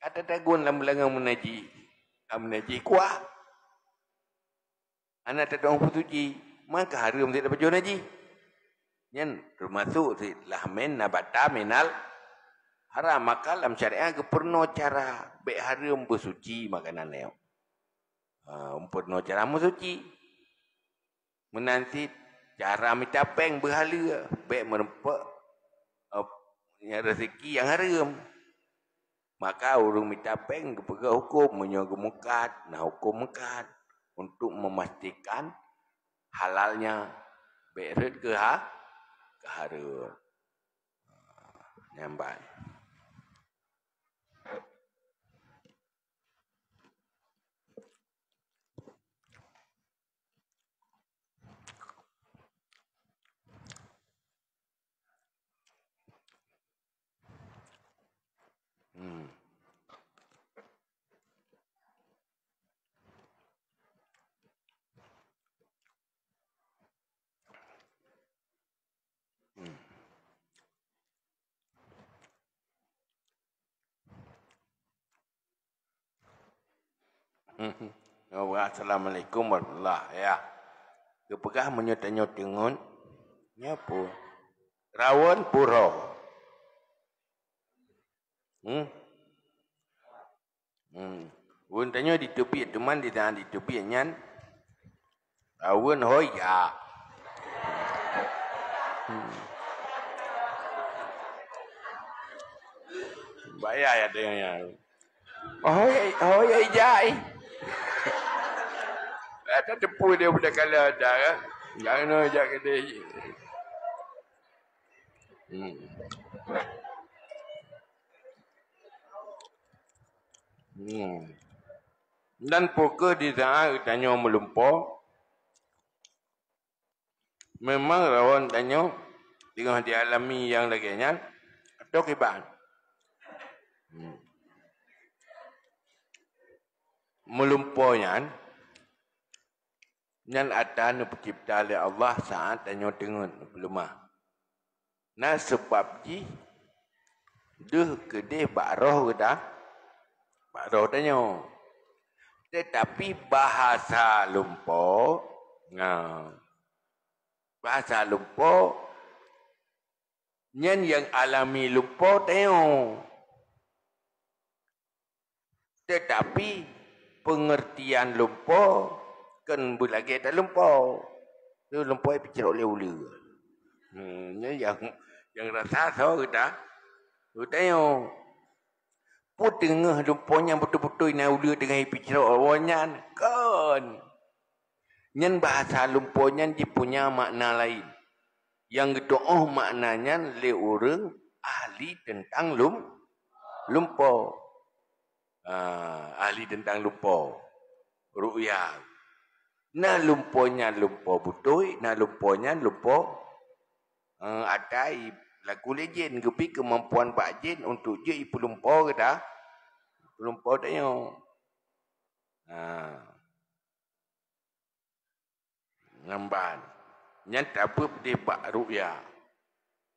Ka tatagun lam beulangong meunajih. Ka meunajih kuah. Hana tadong peusuci, maka hareuem sit tapajoh najih. Nyan teumasok sit lahmin nabata minal haram. Maka lam syariat geupeurunoe cara bék hareuem beusuci makanan nyoe. Ha, geupeurunoe cara meusuci. Meunan cit cara mita péng beuhaleue, bék meurumpok, eh, nyang raseuki nyang hareuem. Maka ureuëng mita péng geupeugah huköm, meunyoe geumeukat, na huköm meukat, untuk meumastikan halalnya bék rhot keu ha-, keu hareuem. Nyan ban. Hmm. Hmm. Hmm. Assalamualaikum warahmatullahi, ya. Geupeugah meunyoe tanyoe teungeut, nyoe peue? Rawon puro. Hmm? Hmm. Ureuëng tanyoe diteubiet, teuma di tanyoe diteubiet nyan, aweuën hôi jak. Hmm. Bahaya ya tanyoe nyan. Hôi, hôi jak, eh. Ada tepui dia budak kala dah, kan? Jangan hôi jak kedai. Hmm. Hmm. Dan peu kheueh di saát geutanyoe meulumpo, memang rawon tanyoe teungoh dialami nyang lagée nyan atau kiban. Hmm. Meulumpo nyan Nyan atra neupeucebta lé Allah saát tanyoe teungeut neupeuleumah. Na seubab jih deuh keudeh bak roh geuta, bak roh tanyoe. Teutapi bahasa lumpo, na, bahasa lumpo nyan nyang alami lumpo tanyoe. Teutapi peungeurtian lumpo kon beulagée that lumpo. Lumpo ipeucrok lé uleue. Hmm, nyan nyang, nyang rasa soe geuta? Geutanyoe. Peu teungoh lumpo nyang beutôi-beutôi na uleue teungoh ipeucrok awaknyan? Kon. Nyan bahasa lumpo nyan jipunya makna laén. Nyang geutu'oh makna nyan lé ureuëng ahli teuntang lum-, lumpo. Ah, ahli teuntang lumpo. Ru'ya. Na lumpo nyan lumpo beutôi, na lumpo nyan lumpo, eh, atai laku lé jén, geubri keumampuan bak jén untuk jeuet ipeulumpo geuta. Peulumpo tanyoe. Ha. Nyan ban. Nyan tabeuet deh bak ru'ya.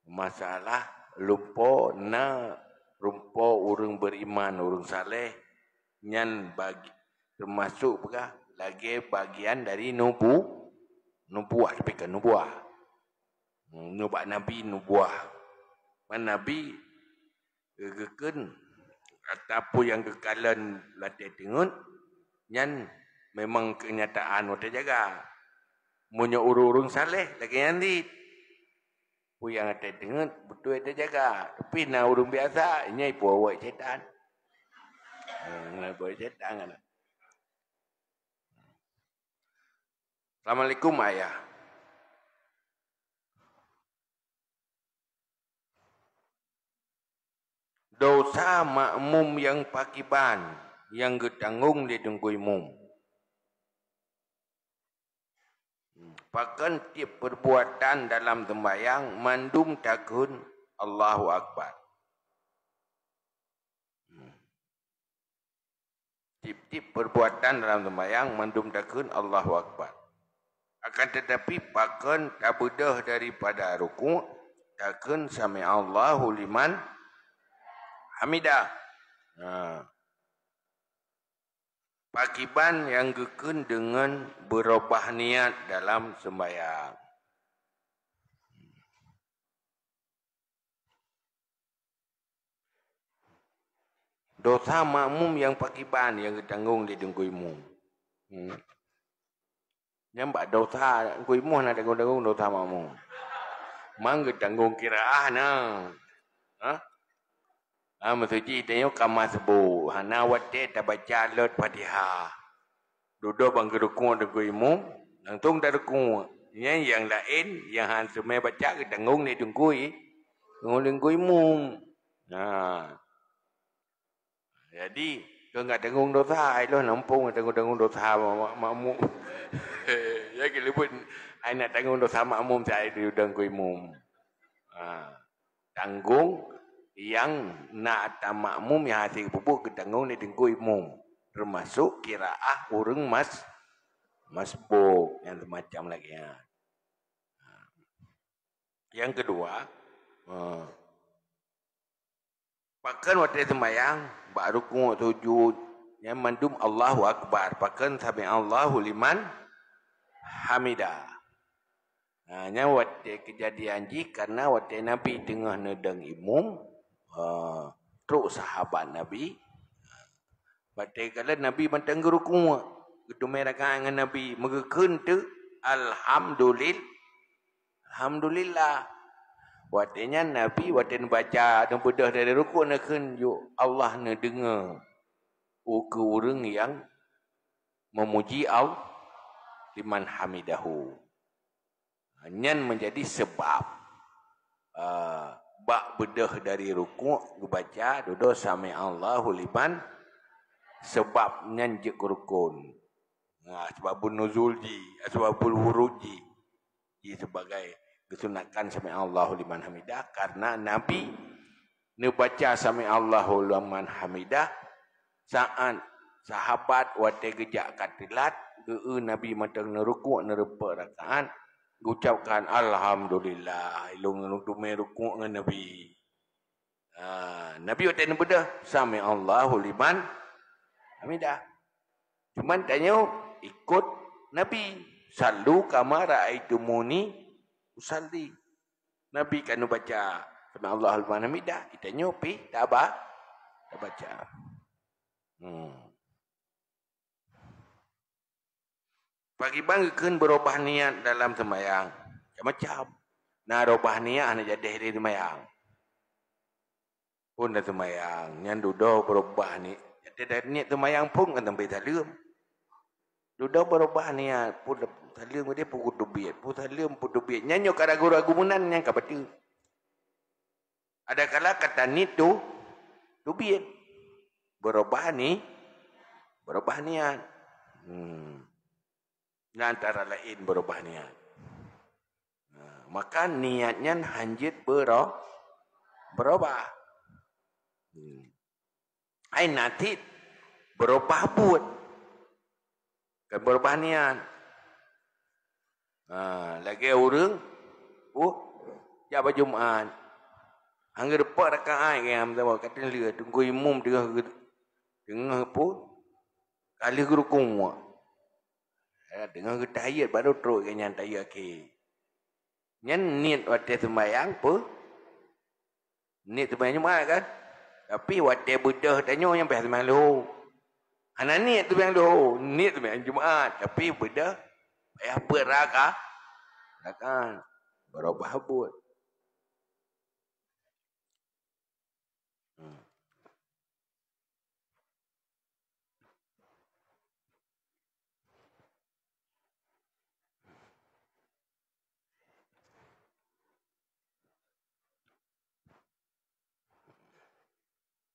Masalah lumpo na lumpo ureuëng beriman, ureuëng saleh, nyan bagi, teumasok peugah lagée bagian dari nubu-, nubuah, tapi kan nubuah. Hmm, nyoe bak Nabi nubuah. Man Nabi geukheun, ataupun nyang geukalon latée teungeut, Nyan memang keunyataan watée jaga. Meunyoe ureuëng-ureuëng saleh lagée nyan cit. Peue nyang watée deungon beutôi watée jaga. Tapi na ureuëng biasa, nyan ipuwoe-woe syaitan. Hmm, na ipuwoe syaitan kan. Assalamualaikum, Ayah. Dosa makmum nyang pakiban nyang geutanggong lé teungku imum. Pakon tieb peurbuatan dalam seumbahyang mandum takheun Allahu Akbar. Tieb-tieb peurbuatan dalam seumbahyang mandum takheun Allahu Akbar. Akan teutapi pakon tabeudôh daripada rukuk, takheun sami'allahu liman hamidah. Ha. Pakiban nyang geukheun deungon beurubah niat dalam seumbahyang. Dosa makmum nyang pakiban nyang geutanggong lé teungku imum. Hmm. Nyan bak dosa teungku imum na tanggong-tanggong dosa makmum. Mang geutanggong kiraah na. Ha? Ha, maksud jih tanyoe ka masbuk. Hana watée tabaca lôt Fatihah. Dudoe bak geurukuk teungku imum, langsong tarukuk. Nyan nyang laén nyang han seumé baca geutanggong lé teungku i-, teungku imum. Nah. Jadi, keu nggak tanggong dosa, ai lôn nampung tanggong-tanggong dosa ma-, ma-, makmum. Ya, keuleubut ai nak tanggong dosa makmum, saya di teungku imum. Ha. Tanggong nyang na ata makmum nyang hase geupubuet geutanggong lé teungku imum, teumasok kiraah ureuëng mas-, masbuk nyang seumacam lagée nyan. Nyang keudua, eh, pakon watée seumbahyang, bak rukuk, sujud, nyan mandum Allahu Akbar, pakon sami'allahu liman hamidah. Ha, nyan watée keujadian jih karena watée Nabi teungoh neudong imum, ha, trok sahabat Nabi. Watée kalon Nabi mantong geurukuk, geuteumé rakaat ngon Nabi, meugeukheun teuk, "Alhamdulil-, alhamdulillah." Watée nyan Nabi watée neubaca, neubeudôh dari rukuk, neukheun, "Yo Allah neudeungoe ukeue ureuëng nyang meumuji Al-, liman hamidahu." Nyan menjadi sebab, eh, bak beudôh dari rukuk geubaca dudoe sami'allahu liman, sebab nyan jeuet keu rukun. Nah, asbabun nuzul jih, asbabul wurud jih, jih sebagai geusunatkan sami'allahu liman hamidah karena Nabi neubaca sami'allahu liman hamidah saat sahabat watée geujak ka teulat, geu-eu Nabi mantong neurukuk, neureupok rakaat, geucapkan, "Alhamdulillah, ilôn ngon teumé rukuk ngon Nabi." Ha, Nabi watée neubeudôh, "Sami'allahu liman hamidah." Cuman tanyoe ikot Nabi, "Sallu kama ra'aitumuni usalli." Nabi ka neubaca, "Sami'allahu liman hamidah," geutanyoe pih taba-, tabaca. Hmm. Pakriban geukheun beurubah niat dalam seumayang? Macam-macam. Na rubah niat hana jadeh lé seumayang. Phon na seumayang, nyan dudoe beurubah ni-, jadeh niat seumayang phon kan sampai saleuem. Dudoe beurubah niat, phon saleuem udeh phon kuteubiet, phon saleuem phon teubiet. Nyan nyoe ka ragu-ragu meunan, nyan ka bateue. Adakala ka taniet tu, teubiet. Beurubah ni-, beurubah niat. Hmm. Na antara laén beurubah niat. Nah, maka niat nyan hanjeuet beuro-, beurubah. Hmm. Ai na cit beurubah buet. Kan beurubah niat. Ha, lagée ureuëng, uh, jak bak Jumat. Hana geureupok rakaat, kan, meusaboh, ka teungoh lheueh, teungku imum teungoh geu-, teungoh peue? Ka lheueh geurukuk. Ya, teungoh geutahiyat baru trok gobnyan tahiyat akhé. Nyan niet watée seumayang peue? Niet seumayang Jumat kan? Tapi watée beudôh tanyoe nyang payah seumayang leuhô. Hana niet seumayang duhô, niet seumayang Jumaat, tapi beudôh payah peuet raka-, rakaat. Baru bah buet. Hmm.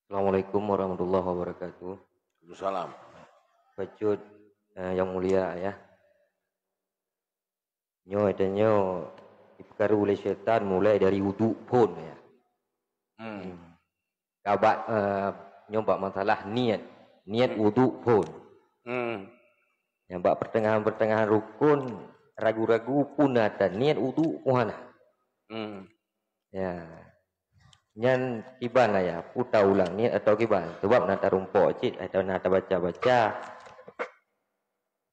Assalamualaikum warahmatullahi wabarakatuh. Waalaikumsalam. Bacut, eh, yang mulia, ya. Nyoe, tanyoe, dipeukaru lé syaitan mulai dari uduk phon, ya. Hmm. Ka bak, eh, nyoe bak masalah niet. Niet Hmm. uduk phon. Hmm. Nyang bak pertengahan-pertengahan rukun, ragu-ragu pun na ata niet uduk pun hana. Hmm. Ya. Nyan kiban ayah, puta ulang niet atau kiban? Sebab na tarumpok cit atau na tabaca-baca,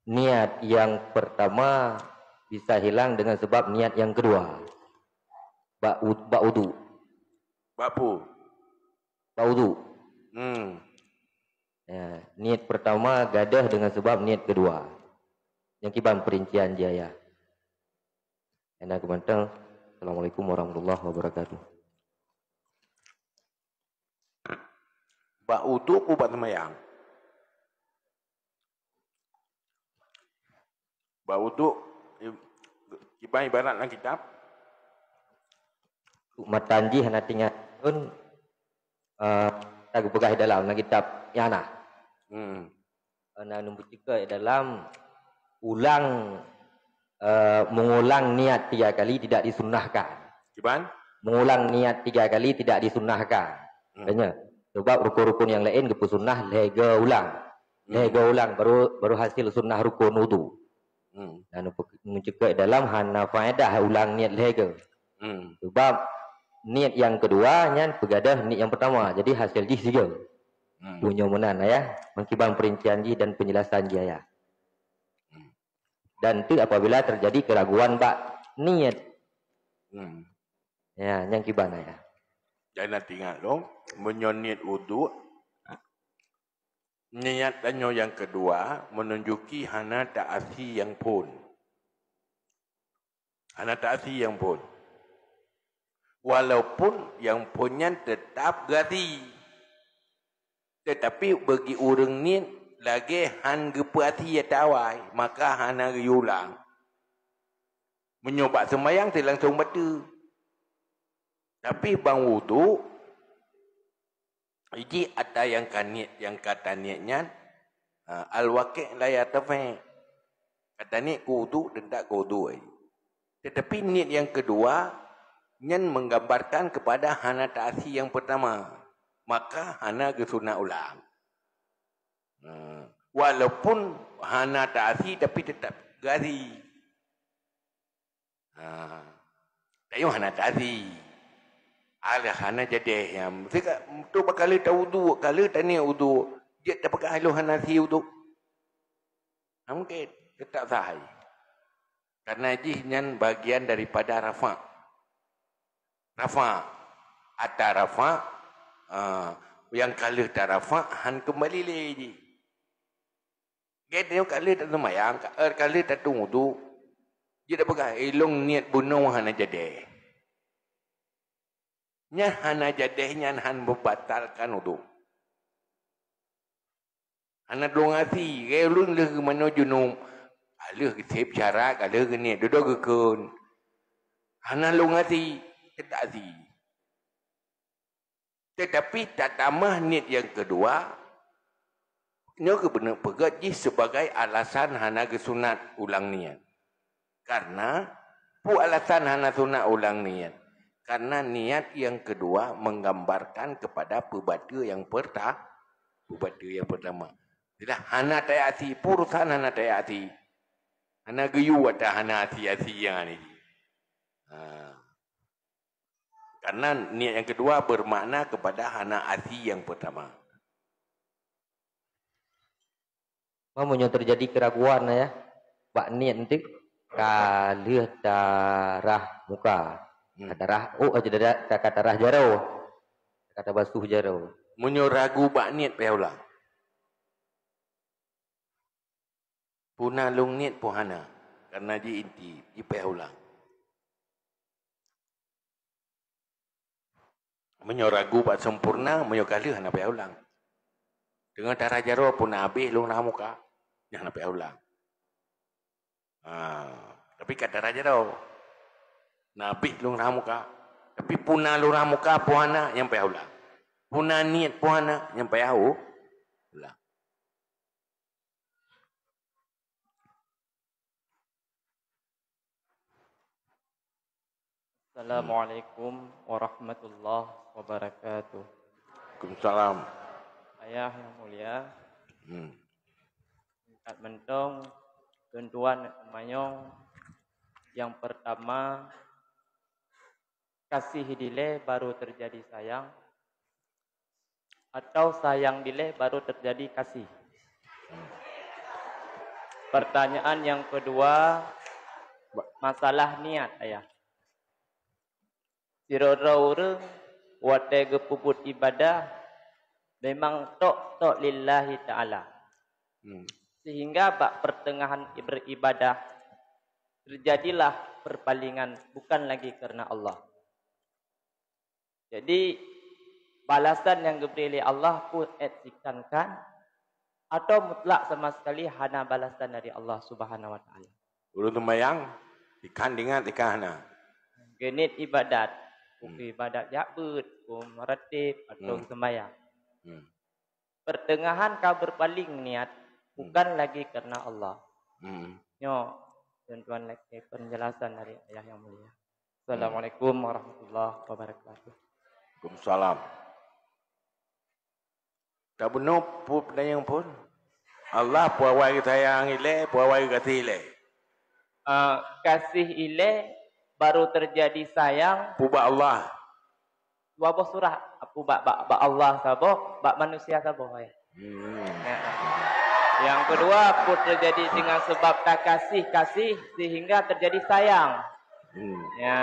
niat yang pertama bisa hilang dengan sebab niat yang kedua. Bak u-, bak uduk. Bak pu? Bak uduk. Hmm. Ya, niet pertama gadoh dengan sebab niet kedua. Nyang kiban perincian jih ayah. Hana keumantong. Assalamualaikum warahmatullahi wabarakatuh. Bak uduk ku bak seumayang? Bak uduk, i-, kiban ibarat lam kitab? Matan jih hana tingat pun, eh, ka geupeugah dalam, lam kitab nyang na. Hmm. Na neumeuceukeut dalam ulang, eh, mengulang niat tiga kali tidak disunnahkan. Kiban? Mengulang niat tiga kali tidak disunnahkan. Hmm. Katanya, sebab rukun-rukun yang lain geupeusunnah lhèe go ulang. Lhèe Hmm. go ulang baru, baru hasil sunnah rukun wudu. Hmm. Dan meuceukeut dalam hana faedah ulang niat lhèe go. Hmm. Sebab niat yang kedua nyan peugadoh niat yang pertama. Jadi hasil jih sigo. Hmm. Punyo meunan ayah, meukiban perincian jih dan penjelasan jih ayah. Hmm. Dan tu apabila terjadi keraguan bak niat. Hmm. Ya, nyang kiban ayah. Dan ingat lom, meunyoe niet uduk, niat tanyoe nyang keudua menunjuki hana taasi nyang phon. Hana taasi nyang phon. Walaupun nyang phon nyan teutap geuasi. Teutapi bagi ureuëng niet lagée hán geupeuasie tawai, maka hana geuyue ulang. Meunyoe bak seumayang, teulangsong bateue. Tapi ban wudhu, jih ata nyang ka niet, nyang ka taniet nyan, ha, al-waqi' la yartafi'. Ka taniet keu wudhu, teuntak keu wudhu ai. Teutapi niet nyang keudua nyan menggambarkan keupada hana taasi nyang peurtama, maka hana geusunat ulang. Ha, walaupun hana taasi, tapi teutap geuasi. Ha, tanyoe hana taasi. Alah hana jadeh nyan. Meusti ka, tu bak ka lheueh tawudhu, ka lheueh taniet wudhu, jeuet tapeugah lôn hana taasi wudhu. Hana mungken, teutap sah ai. Karena jih nyan bagian daripada rafa'. Rafa'. Ata rafa', ah, nyang ka lheueh tarafa' hán keumbali lé jih. Gét nyoe ka lheueh taseumayang, ka, eh, ka lheueh tatung wudhu. Jeuet tapeugah, "Eh, lôn niet bunoe hana jadeh." Nyan hana jadeh nyan hán meubatalkan wudhu. Hana lôn asi, gét ulôn lheueh geumanoe junub. Ka lheueh geuseb syarat, ka lheueh geuniet, dudoe geukheun. Hana lôn asi, teutap asi. Teutapi tatamah niet nyang keudua, nyoe geubeuneuek peugét jih sibagai alasan hana geusunat ulang niet. Karena, peue alasan hana sunat ulang niet? Karena niat nyang keudua menggambarkan kepada peubateue nyang peurta-, peubateue nyang peurtama. Jadi hana taasi, peue urusan hana taasi. Hana geuyue ata hana asi-asi nyang ani jih. Ha. Karena niet nyang keudua bermakna kepada hana asi nyang peurtama. Meunyoe teujadi keuraguan, ya, bak niet eunteuk, ka lheueh tarah muka. Hmm. Ka tarah, oh, ka tarah, ka tarah jaroe. Ka tabasuh jaroe. Meunyoe ragu bak niet, payah ulang. Puna lôn niet pun hana, karena ji inti, jipayah ulang. Meunyoe ragu bak sempurna, meunyoe ka lheueh hana payah ulang. Teungoh dara jaroe puna habéh lôn rhah muka, nyan hana payah ulang. Ha, tapi ka dara jaroe. Na habéh lôn rhah muka. Tapi puna lôn rhah muka pun hana, nyan payah ulang. Puna niet pun hana, nyan payah u-, ulang. Assalamualaikum warahmatullahi wabarakatuh. Waalaikumsalam. Ayah yang mulia, Hmm. singkat mantong, tuntuan manyong yang pertama, kasih dilée baru terjadi sayang, atau sayang dilée baru terjadi kasih? Pertanyaan yang kedua, masalah niat, Ayah. Sidroe-droe ureuëng watée geupeubuet ibadah memang tok-tok lillahi ta'ala. Hmm. Sehingga bak pertengahan beribadah terjadilah perpalingan, bukan lagi karena Allah. Jadi, balasan nyang geubri lé Allah pun ék sikan kan, atau mutlak sama sekali hana balasan dari Allah Subhanahu Wa Taala? Ureuëng seumayang, ikan ingat, ikan hana. Geuniet ibadat, Hmm. ibadat jak beuet, kum ratib, atau Hmm. seumayang. Hmm. Pertengahan ka berpaling niat, Hmm. bukan lagi karena Allah. Hmm. Nyoe, tuan-tuan, lagi penjelasan dari Ayah yang mulia. Assalamualaikum warahmatullahi wabarakatuh. Waalaikumsalam. Tabunoe pu-, peudayang pun. Allah peuawai sayang ilée, peuawai gaséh ilée. Ah, kasih ilée baru terjadi sayang. Pubak Allah. Dua boh surah, pubak bak, bak Allah saboh, bak manusia saboh, ya. Hmm. Ya. Yang kedua, pun terjadi dengan sebab tak kasih, kasih sehingga terjadi sayang. Hmm. Ya.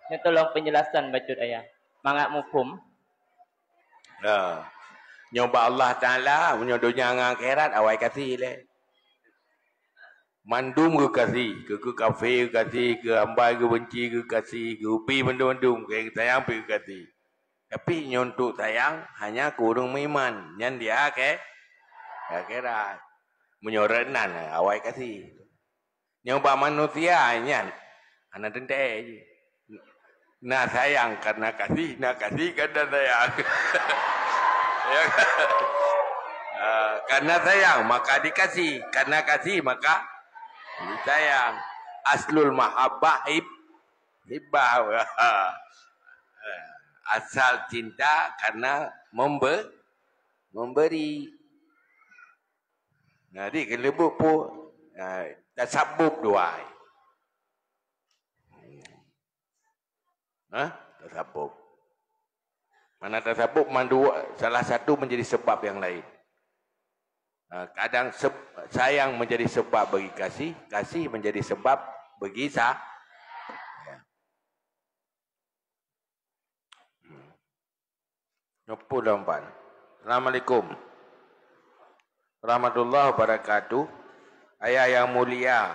Ini tolong penjelasan bacut, Ayah. Mangat muphom. Ya. Nyoe bak Allah Taala, meunyoe donya ngon akhirat, awai kasih lé. Mandum geukasih, keu, keu kafé geukasih, keu hamba geubenci geukasih, keu pi mandum-mandum, keu sayang pi geukasih. Tapi nyoe untuk sayang hanya keu ureuëng meuiman, nyan di akhé-, akhirat. Meunyoe rot nan, awai kasih. Nyoe bak manusia nyan, hana teuntée jih. Na sayang karena kasih, na kasih karena sayang. Ya kan? Ah, karena sayang maka dikasih, karena kasih maka disayang. Aslul mahabbah hib-, hibah. Asal cinta karena membe-, memberi. Jadi keuleubuk pun, ah, tasabub dua. Hah? Tasabub. Mana tasabub mandua, salah satu menjadi sebab yang lain. Ha, kadang se-, sayang menjadi sebab bagi kasih, kasih menjadi sebab bagi sa-, ya. Hmm. Nyoe pun lom pan. Assalamualaikum warahmatullahi wabarakatuh. Ayah yang mulia.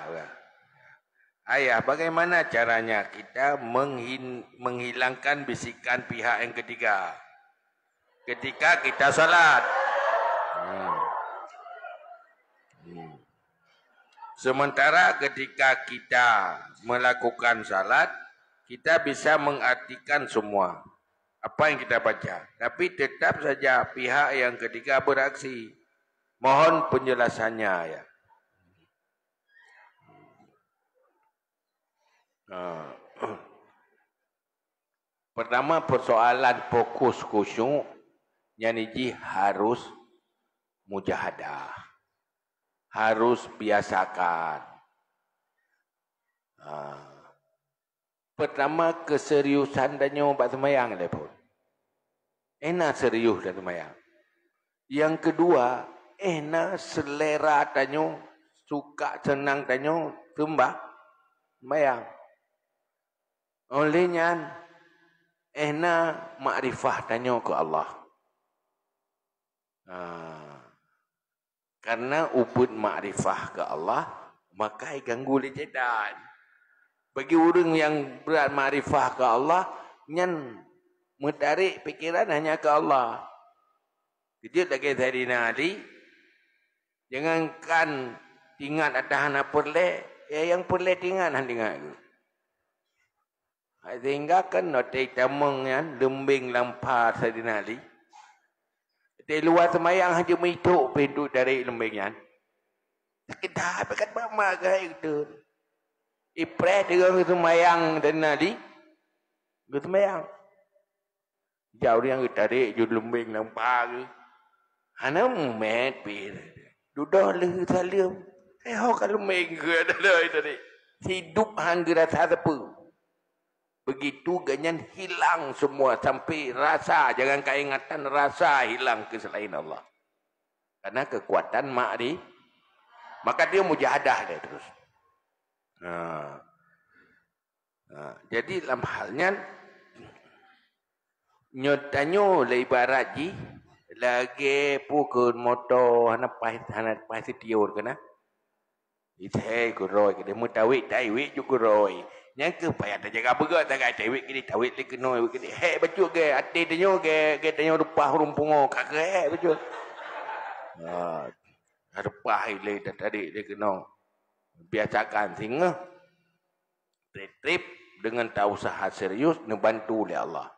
Ayah, bagaimana caranya kita menghin-, menghilangkan bisikan pihak yang ketiga ketika kita salat? Hmm. Hmm. Sementara ketika kita melakukan salat, kita bisa mengartikan semua apa yang kita baca. Tapi tetap saja pihak yang ketiga beraksi. Mohon penjelasannya, ya. Ha. Pertama, persoalan fokus khusyuk nyan jih harus mujahadah. Harus biasakan. Ha. Pertama, keseriusan tanyoe bak seumayang lé phon. Éh na serius dan seumayang. Yang kedua, éh na selera tanyoe, suka senang tanyoe seumbah seumayang. Oleh nyan, éh na makrifah tanyoe keu Allah. Ha. Karena ubit makrifah keu Allah, maka ganggu lé syaitan. Bagi ureuëng nyang brat makrifah keu Allah, nyan meutarek pikeran hanya keu Allah. Keujeuet lagée Saidina Ali, jangankan tingat ata hana peureulée, ya nyang peureulée tingat hana tingat geuh. Sehingga kan watée tamong nyan leumbeng lam pha Saidina Ali. Di luwa seumayang hana meuitok pih duek dari leumbeng nyan. Sakét that pakat bama keuhai beutôi. Ipreh teungoh geuseumayang Saidina Ali. Geuseumayang. Jauh nyang geutarek ju leumbeng lam pha geuh. Hana mumet pih. Dudoh lheueh saleuem. Eh, ho ka leumbeng geuh ada loi tadi. Hidup han geurasa sapeue. Begitu gobnyan hilang semua sampai rasa, jangan kaingatan rasa hilang keu selain Allah. Karena kekuatan makri, maka dia mujahadah dia terus. Nah, nah, jadi lam hal nyan, nyoe tanyoe lé ibarat jih lagée pukon moto hana paih, hana paih sitiur keunan. Ithai guroi keudeh meutawet tai wet ju guroi. Nyang keuh payah tajaga beugöt tagai tai wet keudeh tawet lé keunoe wet keudeh. Hék bacut ge até tanyoe ge ge tanyoe reupah ureuëng pungo ka keuh hék bacut. Ha, reupah ilée tadi lé keunoe. Biasakan singoh trép-trép dengan ta usaha serius neubantu lé Allah.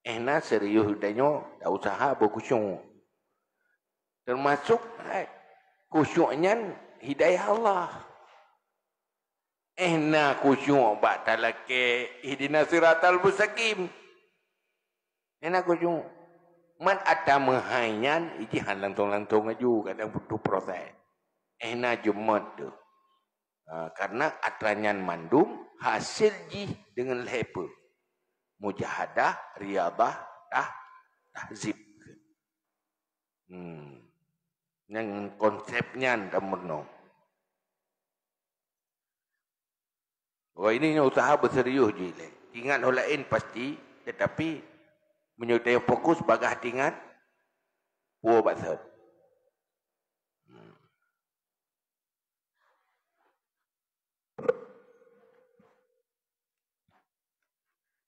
Eh na serius tanyoe ta usaha beukusyuk. Termasuk, eh, khusyuk nyan hidayah Allah. Eh na khusyuk bak talakée ihdinas siratal mustaqim. Eh na khusyuk. Man ata meuhai nyan iji han langsung-langsung aju, kadang butuh proses. Eh na jeumot tu. Ha, karena atra nyan mandum hasil jih dengan lhée peue? Mujahadah, riadah, tah, tahzib. Hmm. Nyang konsep nyan ka meurunoe. Wah, ini nyoe usaha beuserius jih lé. Ingat ho laén pasti, tetapi meunyoe teufokus bagah tingat, puo baksot. Hmm.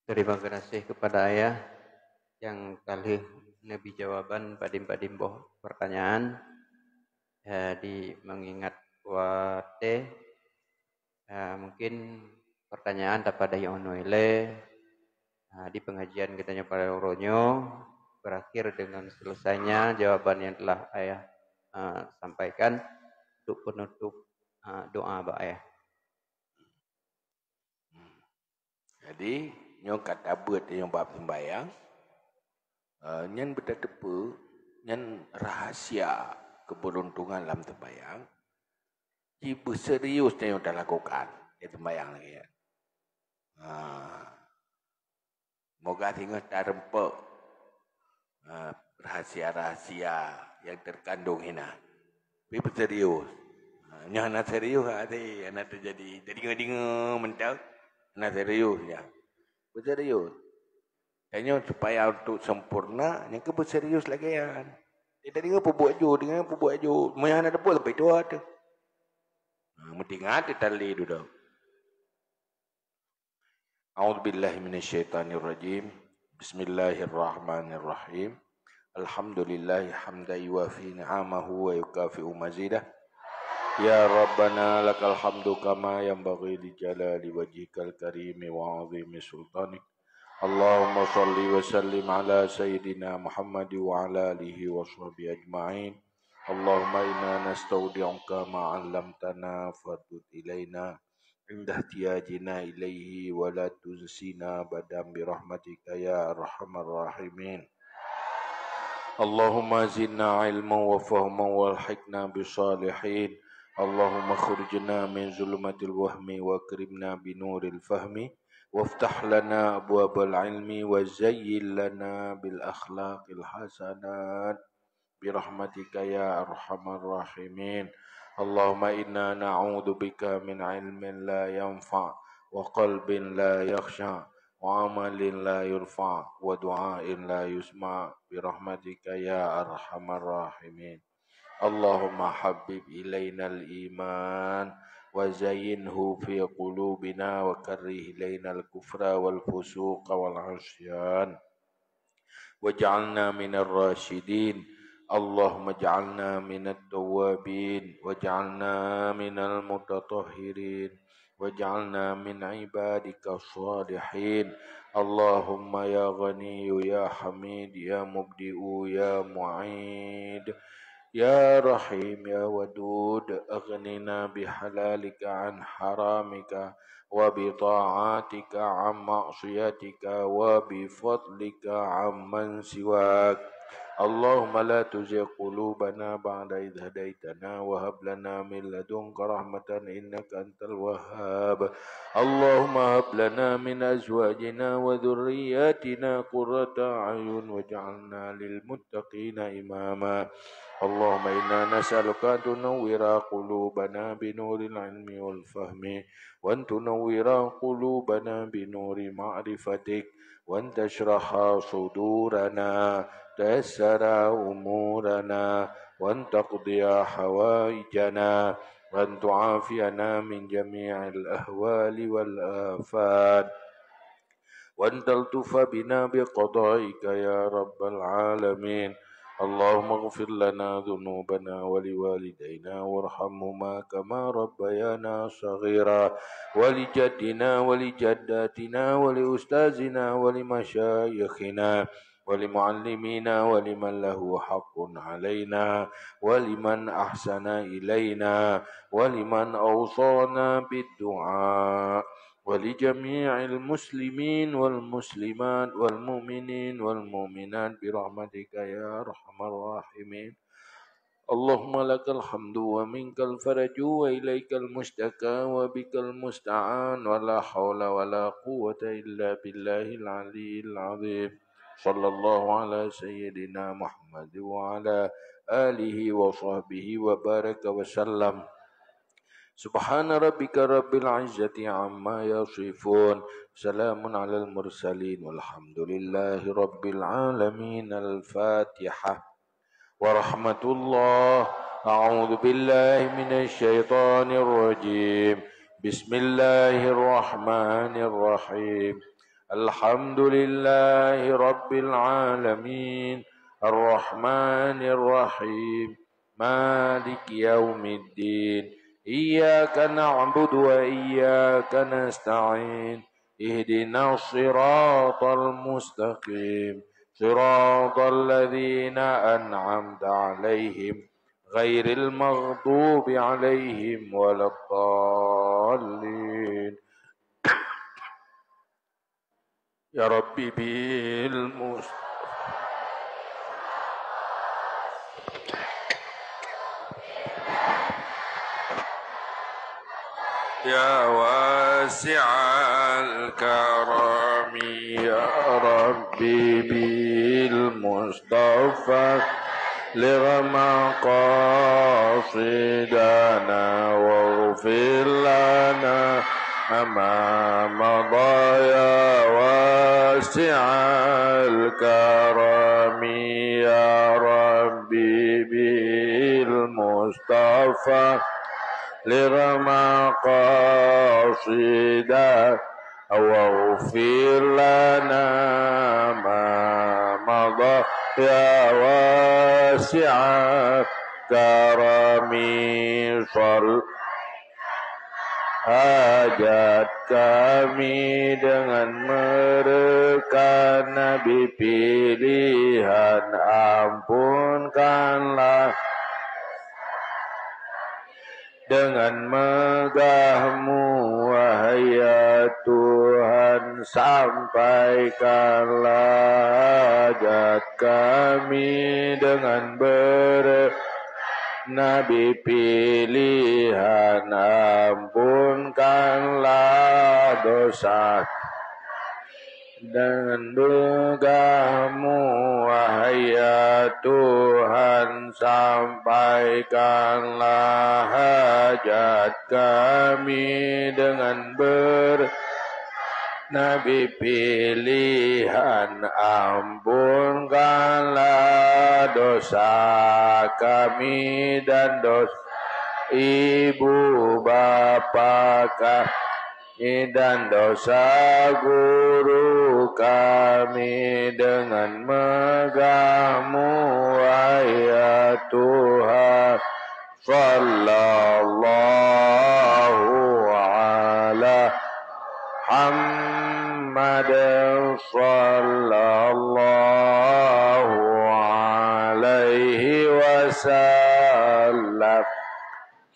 Terima kasih kepada Ayah nyang ka lheueh neubri jawaban padum-padum boh pertanyaan. Eh, di mengingat watée, eh, mungkin pertanyaan tapada nyang unoe lé. Nah, di pengajian kita nyoe pada uroe nyoe berakhir dengan selesainya jawaban yang telah Ayah, eh, sampaikan. Untuk penutup, eh, doa bak Ayah. Jadi, nyoe ka tabeuet nyoe bab sembahyang, eh, nyan beutateupeue, nyan rahasia keberuntungan lam sembahyang, jibeuserius tanyoe talakukan di sembahyang lagée nyan. Ha. Moga singoh tareumpok, ha, rahasia-rahasia nyang teukandong hinan. Tapi beuserius. Ha, nyoe hana serius hati, hana teujadi. Teudeungoe-deungoe mantong, hana serius nyan. Beuserius. Tanyoe supaya untuk sempurna, nyang keu beuserius lagée nyan. Jadi teudeungoe peubuet ju, deungoe peubuet ju. Meunyoe hana teupeu sampai tuha teuh. Ha, meutingat teutalé dudoe. أعوذ بالله من الشيطان الرجيم. بسم الله الرحمن الرحيم. الحمد لله حمدا يوافي نعمه ويكافئ مزيده. يا ربنا لك الحمد كما ينبغي لجلال وجهك الكريم وعظيم سلطانك. اللهم صل وسلم على سيدنا محمد وعلى آله وصحبه أجمعين. اللهم إنا نستودعك ما علمتنا فردد إلينا عند احتياجنا إليه ولا تنسنا أبدا برحمتك يا أرحم الراحمين. اللهم زدنا علما وفهما والحقنا بالصالحين. اللهم أخرجنا من ظلمات الوهم وأكرمنا بنور الفهم وافتح لنا أبواب العلم وزين لنا بالأخلاق الحسنات برحمتك يا أرحم الراحمين. اللهم إنا نعوذ بك من علم لا ينفع وقلب لا يخشع وعمل لا يرفع ودعاء لا يسمع برحمتك يا أرحم الراحمين. اللهم حبب إلينا الإيمان وزينه في قلوبنا وكره إلينا الكفر والفسوق والعصيان واجعلنا من الراشدين. اللهم اجعلنا من التوابين واجعلنا من المتطهرين واجعلنا من عبادك الصالحين. اللهم يا غني يا حميد يا مبدئ يا معيد يا رحيم يا ودود، أغننا بحلالك عن حرامك وبطاعتك عن معصيتك وبفضلك عمن سواك. اللهم لا تزغ قلوبنا بعد إذ هديتنا وهب لنا من لدنك رحمة إنك أنت الوهاب. اللهم هب لنا من أزواجنا وذرياتنا قرة أعين واجعلنا للمتقين إماما. اللهم إنا نسألك أن تنور قلوبنا بنور العلم والفهم، وأن تنور قلوبنا بنور معرفتك، وأن تشرح صدورنا، تيسر أمورنا، وأن تقضي حوائجنا، وأن تعافينا من جميع الأهوال والآفات، وأن تلطف بنا بقضائك يا رب العالمين. اللهم اغفر لنا ذنوبنا ولوالدينا وارحمهما كما ربيانا صغيرا، ولجدنا ولجداتنا ولأستاذنا ولمشايخنا ولمعلمينا ولمن له حق علينا ولمن أحسن إلينا ولمن أوصانا بالدعاء ولجميع المسلمين والمسلمات والمؤمنين والمؤمنات برحمتك يا أرحم الراحمين. اللهم لك الحمد ومنك الفرج وإليك المشتكى وبك المستعان ولا حول ولا قوة إلا بالله العلي العظيم. صلى الله على سيدنا محمد وعلى آله وصحبه وبارك وسلم. سبحان ربك رب العزة عما يصفون. سلام على المرسلين والحمد لله رب العالمين. الفاتحة. ورحمة الله. أعوذ بالله من الشيطان الرجيم. بسم الله الرحمن الرحيم. الحمد لله رب العالمين. الرحمن الرحيم. مالك يوم الدين. إياك نعبد وإياك نستعين. اهدنا الصراط المستقيم. صراط الذين أنعمت عليهم غير المغضوب عليهم ولا الضالين. يا ربي بالمصطفى يا واسع الكرم، يا ربي بالمصطفى بلغ مقاصدنا واغفر لنا ما مضى يا واسع الكرم، يا ربي بالمصطفى بلغ مقاصدنا واغفر لنا ما مضى يا واسع الكرم. صل hajat kami dengan mereka Nabi pilihan, ampunkanlah dengan megahmu, wahai ya Tuhan, sampaikanlah hajat kami dengan ber- Nabi pilihan, ampunkanlah dosa. Dengan megahmu, wahai ya Tuhan, sampaikanlah hajat kami dengan ber- Nabi pilihan, ampunkanlah dosa kami dan dosa ibu bapa kami dan dosa guru kami dengan megah-Mu, wahai Tuhan. Sallallahu ala Muhammad, sallallahu alaihi wasallam.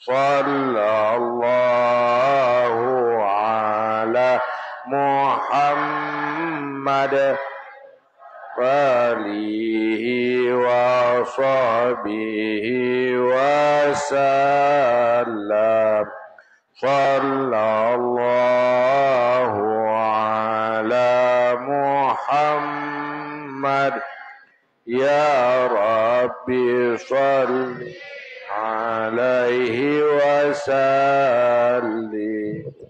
Sallallahu ala Muhammad, alihi wa sahbihi wa sallam. Sallallahu ala Muhammad. Ya Rabbi, salli alaihi wa sallim.